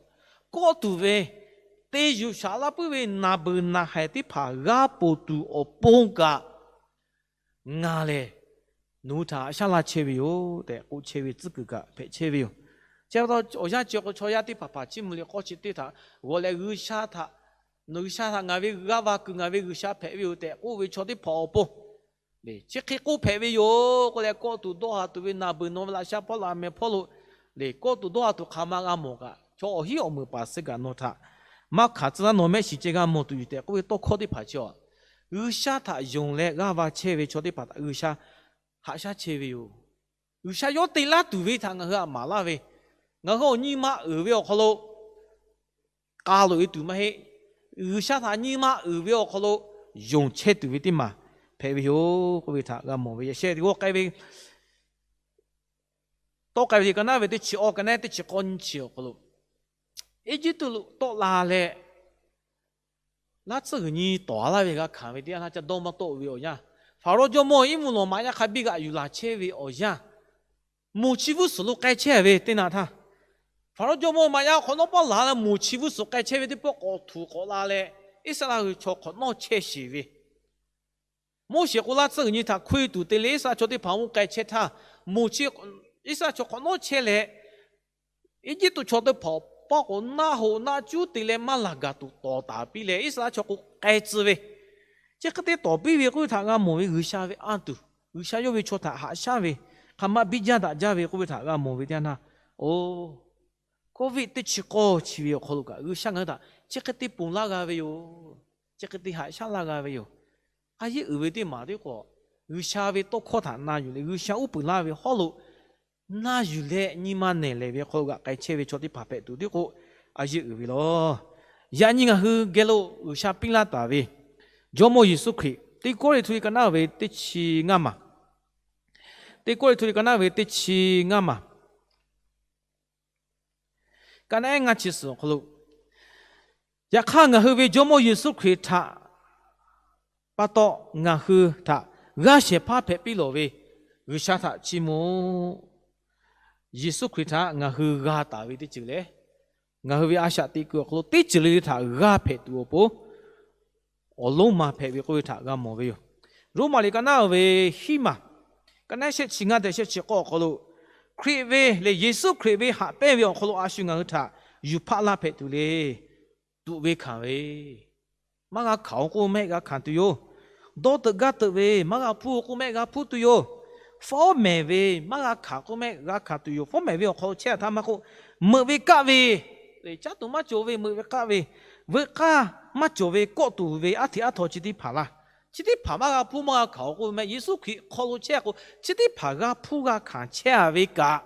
kawˆ tuˬ ve te yuˬ shaꞈ laˇ puiˉ ve naˬ beuˬ naˬ haiˬ teˇ hpaˍ g'a ponˬ tuˬ awˬ pon kaꞈ, ngaˬ lehˬ nawˬ hui htaꞈ haꞈ shaˉ laˇ chehˇ ve yoˬ tehꞈ k'oˆ chehˇ ve tcuhˉ kuiˬ kaꞈ hpehꞈ chehˇ ve yoˬ. Chi pa taw awˬ yanˇ chi awˬ hk'aw chaw yaˇ teˇ hpaˍ hpaˍ chiˇ mvuh liꞈ k'awˇ chi teˇ htaꞈ g'awˬ leh, G'uiˬsha htaꞈ, nawˬ G'uiˬsha htaꞈ ngaˬ ve g'aˇ va kuiˬ ngaˬ ve G'uiˬsha hpehꞈ ve yoˬ tehꞈ k'oˆ ve chaw teˇ hpaˍ awˬ pon chi hk'e k'oˆ hpehꞈ ve yoˬ k'oˆ leh, kawˆ tuˬ dawˇ ha tuˬ ve naˬ beuˬ nawˬ ve laꞈ sha hpawˇ laꞈ mehˍ hpawˇ lo le, kawˆ tuˬ dawˇ ha tuˬ hk'aˬ ma g'a mawˬ kaꞈ, chaw awˬ hinˉ awˬ meunˍ paˍ suh kaꞈ nawˬ htaꞈ maˇ hkanˍ tcuh laˇ, nawˬ mehˆ shiˍ ceh g'a mawˬ tuˬ yoˬ tehꞈ k'oˆ ve tawˇ hkawˇ teˇ hpaˍ chi a, G'uiˬsha htaꞈ yonˍ leh g'aˇ va chehˇ ve chaw teˇ hpaˍ htaꞈ G'uiˬsha haꞈ shaˉ chehˇ ve yoˬ. G'uiˬsha yawˇ te laˇ tuˬ ve htaꞈ ngaˬ hui htaꞈ maˍ laˇ ve, ngaˬ hui awˬ nyi ma uiˍ ve awˬ hk'aw lo k'a loꞈ-e tuˬ maˇ heˆ. G'uiˬsha htaꞈ nyi ma uiˍ ve awˬ hk'aw lo yonˍ chehˇ tuˬ ve teˇ maˬ hpehꞈ ve yoˬ k'oˆ ve htaꞈ g'a mawˬ ve. Yaꞈ sheh g'awˇ k'ai ve, tawˆ k'ai ve ka naˉ ve teˇ chi awˇ ka naˉ teˇ chi k'awˇ nyi chi awˬ hk'aw lo, Eˇjiˇtuꞈ lo tawˆ la leh, laˇ tsuhˇ g'uiˬ nyi tawˍ laˇ ve g'a hkanˍ ve teˇ yanˇ htaˇ, ca dawˇ maˇ tawˆ ve awˬ yanˇ, Hpaˍrawˇ jawˇmawˇ Iˉmvuhˇ lawˬ maꞈ yaˇ hk'a biˇ g'aꞈ yuˬ laˬ chehˇ ve awˬ yanˇ, moˬ chi vuiˇ suhˍ lo k'ai chehˇ ve teˇ naꞈ htaˇ, Hpaˍrawˇ jawˇmawˇ maꞈ yaˇ hk'awꞈ nawˉ pawˆ laˬ leh moˬ chi vuiˇ suhˍ k'ai chehˇ ve teˇ pawˆ k'awꞈ htuꞈ k'awꞈ la leh, Iˉsaˍreˍlaˆ hui chaw hk'awꞈ nawˉ chehˇ sheˍ ve. Moˉseˍ k'o laˇ tsuhˇ g'uiˬ nyi htaꞈ hkoˇ e tuˬ te leh Iˉsaˍreˍlaˆ chaw teˇ hpaˍ mvuhˇ k'ai chehˇ htaˇ, moˬ chi Iˉsaˍreˍlaˆ chaw hk'awꞈ nawˉ chehˇ leh, Eˇjiˇtuꞈ chaw teˇ hpaˍ awˬ paˇ k'o naˆ hoꞈ naˆ cuˉ te leh maˇ laˬ gaˬ tuˬ tawˍ taˍ piˇ leh, Iˉsaˍreˍlaˆ chaw k'o k'ai tcuh ve, chi hk'e te tawˍ piˇ ve k'oˆ ve htaꞈ g'a mawˬ ve G'uiˬsha ve anˇ tuˬ, G'uiˬsha yawˇ ve chaw htaꞈ haꞈ shaˉ ve, hk'aˬ ma biˇ jaˇ daꞈ jaˇ ve k'oˆ ve htaꞈ g'a mawˬ ve teˇ yanˇ htaˇ, oˬ, Covid teˇ chi k'awˇ chi ve awˬ hk'aw lo kaꞈ G'uiˬsha ngaˬ hui htaꞈ chi hk'e te ponˬ laˇ g'a ve yoˬ. Chi hk'e te haꞈ shaˉ laˇ g'a ve yoˬ. A yeˉ uiˍ ve teˇ maˬ teˇ k'o, G'uiˬsha ve tawˇ hkawˇ htaꞈ na yuˬ leh G'uiˬsha uˉ peunˍ laˇ ve hawˉ lo na yuˬ leh nyi ma nehˬ lehˬ ve hk'aw lo g'aꞈ k'ai chehˇ ve chaw teˇ hpaˍ hpehꞈ tuˬ tiˉ k'o, a yeˉ uiˍ ve lawˬ. Yaꞈ nyi ngaˬ hui geh lo G'uiˬsha piˇ laˇ taˍ ve Jawˇmawˇ Yeˍsuˆ Hkriꞈ, Teˇ Kawˇrenˍhtuˆ liꞈ ka naˉ ve teˇ chi ngaˇ maˬ, Teˇ Kawˇrenˍhtuˆ liꞈ ka naˉ ve teˇ chi ngaˇ maˬ, ka naˉ ehˉ ngaˇ chi suhˍ awˬ hk'aw lo, yaꞈ hk'aˇ ngaˬ hui ve Jawˇmawˇ Yeˍsuˆ Hkriꞈ htaꞈ pa taw ngaˬ hui htaꞈ g'aˇ shehˍ hpaˇ hpehꞈ piˇ lawˬ ve G'uiˬsha htaꞈ chiˇ mvuh-oˆ. Yeˍsuˆ Hkriꞈ htaꞈ ngaˬ hui g'a taˍ ve teˇ ceuˬ lehˬ, ngaˬ hui ve a shaꞈ teꞈ kuiˬ awˬ hk'aw lo teˇ ceuˬ le le htaꞈ g'a hpehꞈ tuˬ awˬ pon awˬ lonˉ ma hpehꞈ ve k'oˆ ve htaꞈ g'a mawˬ ve yoˬ. Roˉmaꞈ liꞈ ka naˉ ve hiˉ maˬ, ka naˉ shehˆ chi ngaˇ tehꞈ shehˆ chi k'awˇ awˬ hk'aw lo, Hkriꞈ ve lehˬ, Yeˍsuˆ Hkriꞈ ve haꞈ pehnˇ ve awˬ hk'aw lo a shu ngaˬ hui htaꞈ yuˬ hpaˆ laˇ hpehꞈ tuˬ le, tuꞈ ve hkanˍ ve maˇ g'a hkanˍ-oˬ k'oˆ mehˆ g'a hkanˍ tuˬ yoˬ. Dawˇ teuꞈ gaˇ teuꞈ ve maˇ g'a hpuˇ-oˬ k'oˆ mehˆ g'a hpuˇ tuˬ yoˬ. Fawˉ mehˍ ve maˇ g'a hkanˍ k'oˆ mehˆ g'a hkanˍ tuˬ yoˬ. Fawˉ mehˍ ve awˬ hk'aw lo chehˇ-a htaˇ maˇ k'oˆ, meuꞈ ve kaˆ ve, caˉ tuˬ maˇ cawˬ ve meuꞈ ve kaˆ ve, veuꞈ k'aˇ maˇ cawˬ ve kawˆ tuˬ ve aˉ hteꞈ aˉ htaw chi teˇ hpaˍ laˇ. Chi teˇ hpaˍ maˇ g'a hpuˇ maˇ g'a hkanˍ-oˬ k'oˆ ve mehˆ Yeˍsuˆ Hkriꞈ hk'aw lo chehˇ k'o, chi teˇ hpaˍ g'a hpuˇ g'a hkanˍ chehˇ-a ve kaꞈ,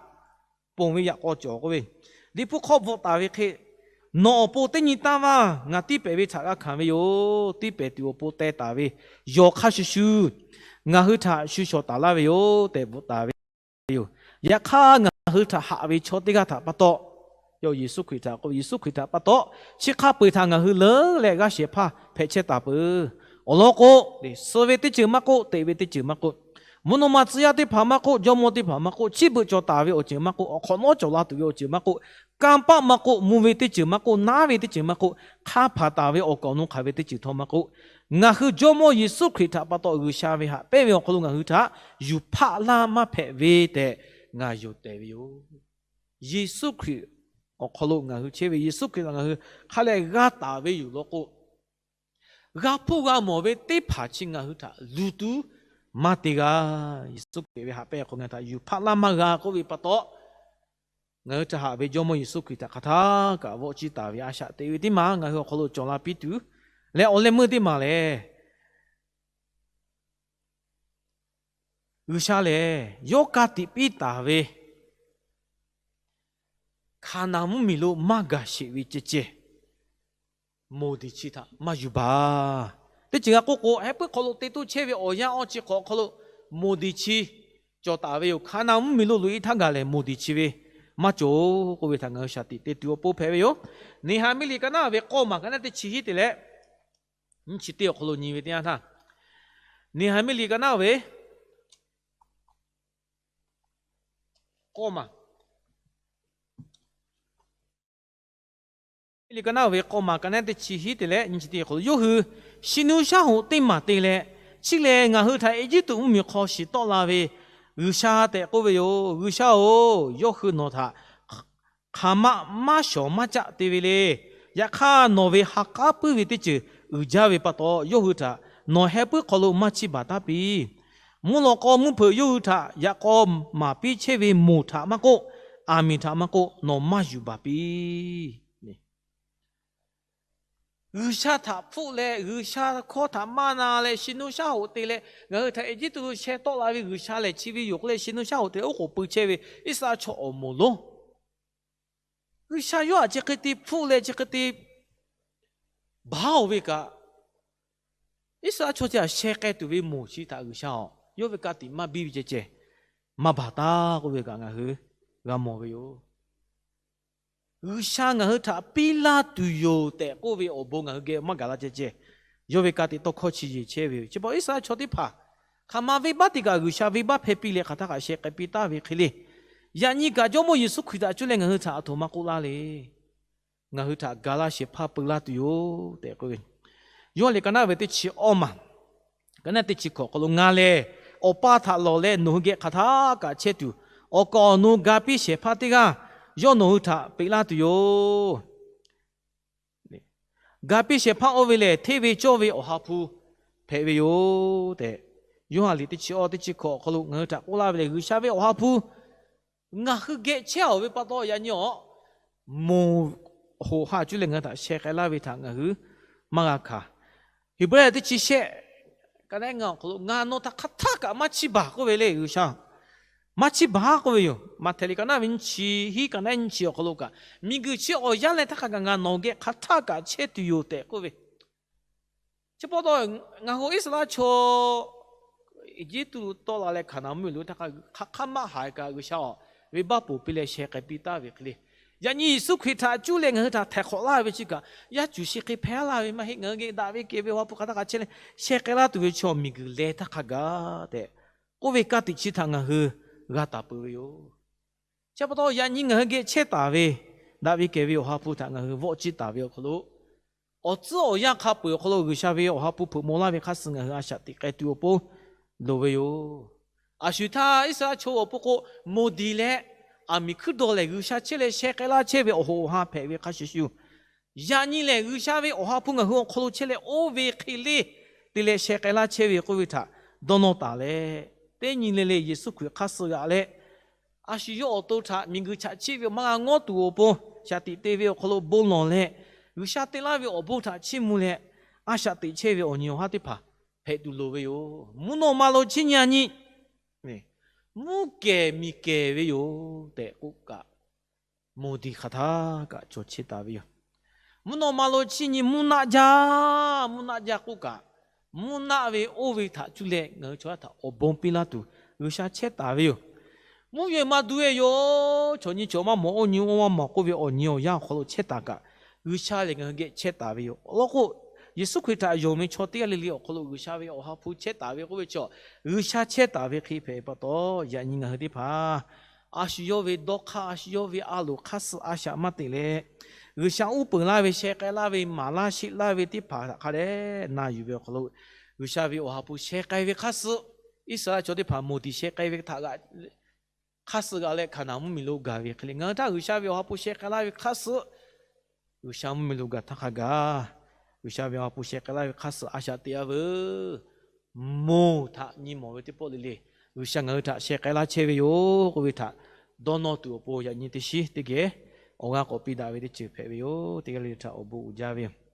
ponˬ ve yaꞈ k'aw cawˬ k'oˆ ve, Liꞈ hpu hk'aw bvuhꞈ taˍ ve hk'e, nawˬ awˬ pon teˇ nyi taˇ vaˇ ngaˬ tiˇ pehˍ ve htaꞈ g'a hkanˍ ve yoˬ. Tiˇ pehˍ tuˬ awˬ pon teh taˍ ve yawˬ hk'a shuˍ shuˍ ngaˬ hui htaꞈ shu shawˍ taˍ laˇ ve yoˬ tehꞈ bvuhꞈ taˍ ve yoˬ. Yaꞈ hk'aˇ, ngaˬ hui htaꞈ haꞈ ve chaw teˇ g'aˇ htaꞈ pa taw, yawˇ Yeˍsuˆ Hkriꞈ htaꞈ k'oˆ, Yeˍsuˆ Hkriꞈ htaꞈ pa taw, chi hk'a peu-eˬ htaꞈ ngaˬ hui leuˉ leh g'aˇ shehˍ hpaˇ hpehꞈ chehˇ taˍ peuˬ. Awˬ lawn k'o, suh ve teˇ ceuˬ maˇ k'oˆ, teꞈ ve teˇ ceuˬ maˇ k'oˆ, mvuhˇ naw ma tcuh yaˇ teˇ hpaˍ maˇ k'oˆ, jawˇmawˇ teˇ hpaˍ maˇ k'oˆ, chi beuꞈ cawˬ taˍ ve awˬ ceuˬ maˇ k'oˆ, awˬ hk'awꞈ nawˉ cawˬ la tuˬ ve awˬ ceuˬ maˇ k'oˆ, kanˇ paˆ maˇ k'oˆ, mvuh ve teˇ ceuˬ maˇ k'oˆ, naˉ ve teˇ ceuˬ maˇ k'oˆ, hk'a hpaˍ taˍ ve awˬ kaˍ awˬ nu hk'aˬ ve teˇ ceuˬ htawˇ maˇ k'oˆ, ngaˬ hui Jawˇmawˇ Yeˍsuˆ Hkriꞈ htaꞈ pa taw G'uiˬsha ve haꞈ pehnˇ ve awˬ hk'aw lo ngaˬ hui htaꞈ yuˬ hpaˆ laˇ maˇ hpehꞈ ve tehꞈ ngaˬ yonˍ tehˬ ve yoˬ. Yeˍsuˆ Hkriꞈ awˬ hk'aw lo ngaˬ hui chehˇ ve, Yeˍsuˆ Hkriꞈ htaꞈ ngaˬ hui hk'a leh g'a taˍ ve yoˬ law k'o, g'a hpuˇ g'a mawˬ ve teˇ hpaˍ chi ngaˬ hui htaꞈ luˬ tuˬ maˇ te g'a. Yeˍsuˆ Hkriꞈ ve haꞈ pehnˇ awˬ hk'aw ngaˬ hui htaꞈ yuˬ hpaˆ laˇ maˇ g'a k'oˆ ve pa taw, ngaˬ hui htaꞈ haꞈ ve Jawˇmawˇ Yeˍsuˆ Hkriꞈ htaꞈ hk'aˬ htaˇ kaꞈ vawˆ ciˇ taˍ ve a shaꞈ teꞈ ve teˇ maˬ ngaˬ hui awˬ hk'aw lo cawˬ la piˇ tuˬ leh, awˬ leh meuˇ teˇ maˬ lehˬ, G'uiˬsha lehˬ yawˇ ka tiꞈ piˇ taˍ ve Hkaˍnanˍ mvuhˇmiˬ lo maˇ gaˬ sheˍ ve ceh ceh, moˍ diˍ chi htaꞈ maˇ yuˬ baˬ. Teˇ ceuˬ g'a k'oˆ k'o, heh puiˉ hk'aw lo te toˇ chehˇ ve awˬ yanˇ awˇ chi hk'awꞈ hk'aw lo moˍ diˍ chi cawˬ taˍ ve yoˬ. Hkaˍnanˍ mvuhˇmiˬ lo loꞈ-e htaˇ gaˬ lehˬ, moˍ diˍ chi ve maˇ cawˬ-oˬ k'oˆ ve htaꞈ ngaˬ hui shaˍ tiꞈ te tuˬ awˬ pon hpehꞈ ve yoˬ. Neˍhaˍmiˆ liꞈ ka naˉ ve k'awˇ maˬ ka naˉ teˇ chi hiˉ te leh nyiˇ chi teˇ awˬ hk'aw lo nyi ve teˇ yanˇ htaˇ, Neˍhaˍmiˆ liꞈ ka naˉ ve k'awˇ maˬ liꞈ ka naˉ ve k'awˇ maˬ ka naˉ teˇ chi hiˉ te leh nyiˇ chi teˇ awˬ hk'aw lo, yawˇ hui shinˉ nuˇ shaˉ hoꞈ teˇ maˬ te leh, chi lehˬ ngaˬ hui htaꞈ Eˇjiˇtuꞈ mvuhˇmiˬ hk'aw shiˍ tawˆ la ve G'uiˬsha tehꞈ k'oˆ ve yoˬ. G'uiˬsha-oˬ, yawˇ hui nawˬ htaꞈ hk'aˬ ma maˇ shawˍ maˇ caˆ te ve le. Yaꞈ hk'aˇ, nawˬ ve ha k'aˉ puiˉ ve teˇ ceuˬ uiˍ jaˇ ve pa taw, yawˇ hui htaꞈ nawˬ heh puiˉ hk'aw lo maˇ chiˇ baˬ taˉ piˇ. Mvuhˇ lawꞈ k'aw mvuhˇ hpeuꞈ yawˇ hui htaꞈ yaꞈ k'aw maˍ piˇ chehˇ ve moˬ htaꞈ maˇ k'oˆ, aˬ miˍ htaꞈ maˇ k'oˆ, nawˬ maˇ yuˬ baˬ piˇ. G'uiˬsha htaꞈ hpfuhˆ leh, G'uiˬsha hkawˇ htaꞈ maˇ na leh, shinˉ nuˇ shaˉ hoꞈ te leh, ngaˬ hui htaꞈ Eˇjiˇtuꞈ lo sheh tawˆ la ve G'uiˬsha lehˬ chi ve yoˬ k'oˆ leh, shinˉ nuˇ shaˉ hoꞈ te leh oˉ k'oˍ pui chehˇ ve Iˉsaˍreˍlaˆ chaw awˬ moˍ lonˉ, G'uiˬsha yawˇ htaꞈ chi hk'e te hpfuhˆ leh chi hk'e te baˬ-oˬ ve kaꞈ, Iˉsaˍreˍlaˆ chaw chi htaꞈ sheh k'ai tuˬ ve moˬ chi htaꞈ G'uiˬsha-oˬ, yawˇ ve ka tiꞈ maˇ biˇ ve ceh ceh maˇ baˬ taˉ k'oˆ ve kaꞈ ngaˬ hui g'a mawˬ ve yoˬ. G'uiˬsha ngaˬ hui htaꞈ piˇ laˇ tuˬ yoˬ tehꞈ k'oˆ ve awˬ bon ngaˬ hui geh maˇ gaˬ la ceh ceh, yawˇ ve ka tiꞈ tawˇ hkawˇ chi yeˬ chehˇ ve yoˬ. Chi pa Iˉsaˍreˍlaˆ chaw teˇ hpaˍ hk'aˬ ma venˇbaˆ teˇ kaꞈ G'uiˬsha venˇbaˆ hpehˇ piˇ leh hk'aˬ htaˇ kaꞈ sheh k'ai piˇ taˍ ve hk'e le. Yaꞈ nyi kaꞈ Jawˇmawˇ Yeˍsuˆ Hkriꞈ htaꞈ cuˇ leh ngaˬ hui htaꞈ aˬ htoꞈ ma k'oˆ laˇ le. Ngaˬ hui htaꞈ ga laˇ shehˍ hpaˇ peu laˇ tuˬ yoˬ tehꞈ k'oˆ ve, Yoˇhanˬ liꞈ ka naˉ ve teˇ chi awˇ maˬ ka naˉ teˇ chi hkawꞈ hk'aw lo, Ngaˬ lehˬ Awˬ pa htaꞈ lawˬ leh nawˬ hui geh hk'aˬ htaˇ kaꞈ chehˇ tuˬ, awˬ kaˍ awˬ nu ga piˇ shehˍ hpaˇ teˇ g'aˇ yawˇ nawˬ hui htaꞈ peꞈ laˇ tuˬ yoˬ. Ga piˇ shehˍ hpaˇ oˇ ve lehˬ, hteˇ ve cawˇ ve Awˬ ha hpu hpehꞈ ve yoˬ tehꞈ, Yoˇhanˬ liꞈ teˇ chi awˇ teˇ chi hkawꞈ awˬ hk'aw lo ngaˬ hui htaꞈ k'oˆ laˇ ve lehˬ, G'uiˬsha ve Awˬ ha hpu ngaˬ hui geh chehˇ-oˬ ve pa taw, yaꞈ nyi awˬ moˍ hoꞈ ha cuˇ leh ngaˬ hui htaꞈ sheh k'ai laˇ ve htaꞈ ngaˬ hui maˇ g'a hkanˍ. Heˍbrehˇ teˇ chi shehˆ ka naˉ ngaˬ awˬ hk'aw lo, Ngaˬ nawˬ htaꞈ hk'aˬ htaˇ kaꞈ maˇ chiˇ baˬ k'oˆ ve le G'uiˬsha. Maˇ chiˇ baˬ k'oˆ ve yoˬ. Maꞈhtehˍ liꞈ ka naˉ ve nyiˇ chi hiˉ ka naˉ nyiˇ chi awˬ hk'aw lo kaꞈ, Miˬguiˬ chi awˬ yanˇ leh htaˇ hk'a gaˬ ngaˬ nawˬ geh hk'aˬ htaˇ kaꞈ chehˇ tuˬ yoˬ tehꞈ k'oˆ ve, chi pa taw ngaˬ hui Iˉsaˍreˍlaˆ chaw Eˇjiˇtuꞈ tawˆ la leh Hkaˍnanˍ mvuhˇmiˬ lo htaˇ hk'a hk'aˬ hk'aˇ maˇ haiˬ kaꞈ G'uiˬsha-oˬ, venˇbaˆ ponˬ piˇ leh sheh k'ai piˇ taˍ ve hk'e le. Yaꞈ nyi Yeˍsuˆ Hkriꞈ htaꞈ cuˇ leh ngaˬ hui htaꞈ htaiˍ hk'awꞈ laˇ ve chi kaꞈ, yaˇ cuˬ shi hk'e hpehˇ laˇ ve maˇ heˆ. Ngaˬ hui geh daꞈ ve kehˬ ve Awˬ ha hpu hk'aˬ htaˇ kaꞈ chehˇ leh sheh k'ai laˇ tuˬ ve chaw miˬguiˬ leh htaˇ hk'a gaˬ tehꞈ k'oˆ ve ka tiꞈ chi htaꞈ ngaˬ hui g'a taˍ peuˬ ve yoˬ. Chi pa taw yaꞈ nyi ngaˬ hui geh chehˇ taˍ ve, daꞈ ve kehˬ ve Awˬ ha hpu htaꞈ ngaˬ hui vawˆ ciˇ taˍ ve awˬ hk'aw lo, awˬ tcuhˉ awˬ yanˇ hk'a peu-eˬ awˬ hk'aw lo G'uiˬsha ve Awˬ ha hpu hpeuꞈ maw laˇ ve hk'a suh ngaˬ hui a shaꞈ teꞈ k'ai tuˬ awˬ pon loˍ ve yoˬ. A shu htaˇ Iˉsaˍreˍlaˆ chaw awˬ pon k'o, moˍ diˍ leh aˬ miˍ hkuiˉ dawˬ lehˬ G'uiˬsha chehˇ leh sheh k'ai laˇ chehˇ ve awˬ hoꞈ awˬ ha hpehꞈ ve hk'a shuˍ shuˍ, Yaꞈ nyi lehˬ, G'uiˬsha ve Awˬ ha hpu ngaˬ hui awˬ hk'aw lo chehˇ leh oˇ ve hk'e le te leh sheh k'ai laˇ chehˇ ve k'oˆ ve htaꞈ dawˇ nawˇ taˍ leh, teˇ nyi le le Yeˍsuˆ Hkriꞈ hk'aˇ suh g'aꞈ leh, a shu yawˇ awˬ to htaꞈ miˬguiˬ chaꞈ chiˆ ve awˬ maˇ g'a ngawˉ tuˬ awˬ pon shaˍ tiꞈ te ve awˬ hk'aw lo bon lawˬ leh, G'uiˬsha te laˇ ve awˬ bon htaꞈ chiˇ mvuh leh, a shaꞈ teꞈ chehˇ ve awˬ nyi awˬ haˉ teˇ hpaˍ hpehꞈ tuˬ loˍ ve yoˬ. Mvuhˇ naw ma lo chiˇ nyi a nyi mvuhˇ kehˬ miˬ kehˬ ve yoˬ tehꞈ k'oˆ kaꞈ, Moˍdiˍ hk'aˬ htaˇ kaꞈ cawˬ chehˇ taˍ ve yoˬ. Mvuhˇ naw ma lo chiˇ nyi mvuhˇ naˆ jaˇ, mvuhˇ naˆ jaˇ k'oˆ kaꞈ, mvuhˇ naˆ ve oˇ ve htaꞈ cuˇ leh ngaˬ hui chaw yaˇ htaꞈ awˬ bon piˇ laˇ tuˬ G'uiˬsha chehˇ taˍ ve yoˬ. Mvuhˇ yehˬ maˇ duˇ ve yoˬ, chaw nyi chaw maˇ mawˬ, oˇ nyi oˇ maˇ mawˬ k'oˆ ve awˬ nyi awˬ yanˇ awˬ hk'aw lo chehˇ taˍ kaꞈ, G'uiˬsha lehˬ ngaˬ hui geh chehˇ taˍ ve yoˬ. Awˬ lawn k'o, Yeˍsuˆ Hkriꞈ htaꞈ yonˍ ve chaw teˇ g'aˇ le le awˬ hk'aw lo G'uiˬsha ve Awˬ ha hpu chehˇ taˍ ve k'oˆ ve chaw, G'uiˬsha chehˇ taˍ ve hk'e hpehꞈ pa taw, yaꞈ nyi ngaˬ hui teˇ hpaˍ a shu yawˇ ve dawˇ hk'aˇ, a shu yawˇ ve a loˍ hk'aˇ suh a shaꞈ maˇ teꞈ leh, G'uiˬsha uˉ peunˍ laˇ ve, sheh k'ai laˇ ve, maˍ laˇ sheˆ laˇ ve teˇ hpaˍ htaꞈ hk'a dehꞈ na yuˬ ve awˬ hk'aw lo, G'uiˬsha ve Awˬ ha hpu sheh k'ai ve hk'aˇ suh, Iˉsaˍreˍlaˆ chaw teˇ hpaˍ Moˍdiˍ sheh k'ai ve htaꞈ g'aꞈ hk'aˇ suh g'aꞈ leh Hkaˍnanˍ mvuhˇmiˬ lo gaˬ ve hk'e le, ngaˬ hui htaˇ G'uiˬsha ve Awˬ ha hpu sheh k'ai laˇ ve hk'aˇ suh G'uiˬsha mvuhˇmiˬ lo gaˬ htaˇ hk'a gaˬ, G'uiˬsha ve Awˬ ha hpu sheh k'ai laˇ ve hk'aˇ suh a shaꞈ teꞈ a veuˬ. Moˬ htaꞈ nyi mawˬ ve teˇ pawˆ le le, G'uiˬsha ngaˬ hui htaꞈ sheh k'ai laˇ chehˇ ve yoˬ k'oˆ ve htaꞈ dawˇ nawˇ tuˬ awˬ pon yaꞈ nyi teˇ shiˉ teˇ geh awˬ g'aˇ k'awꞈ piˇ daꞈ ve teˇ ceuˬ hpehꞈ ve yoˬ. Teˇ g'aˇ le le htaꞈ awˬ bon uiˍ jaˇ ve yoˬ.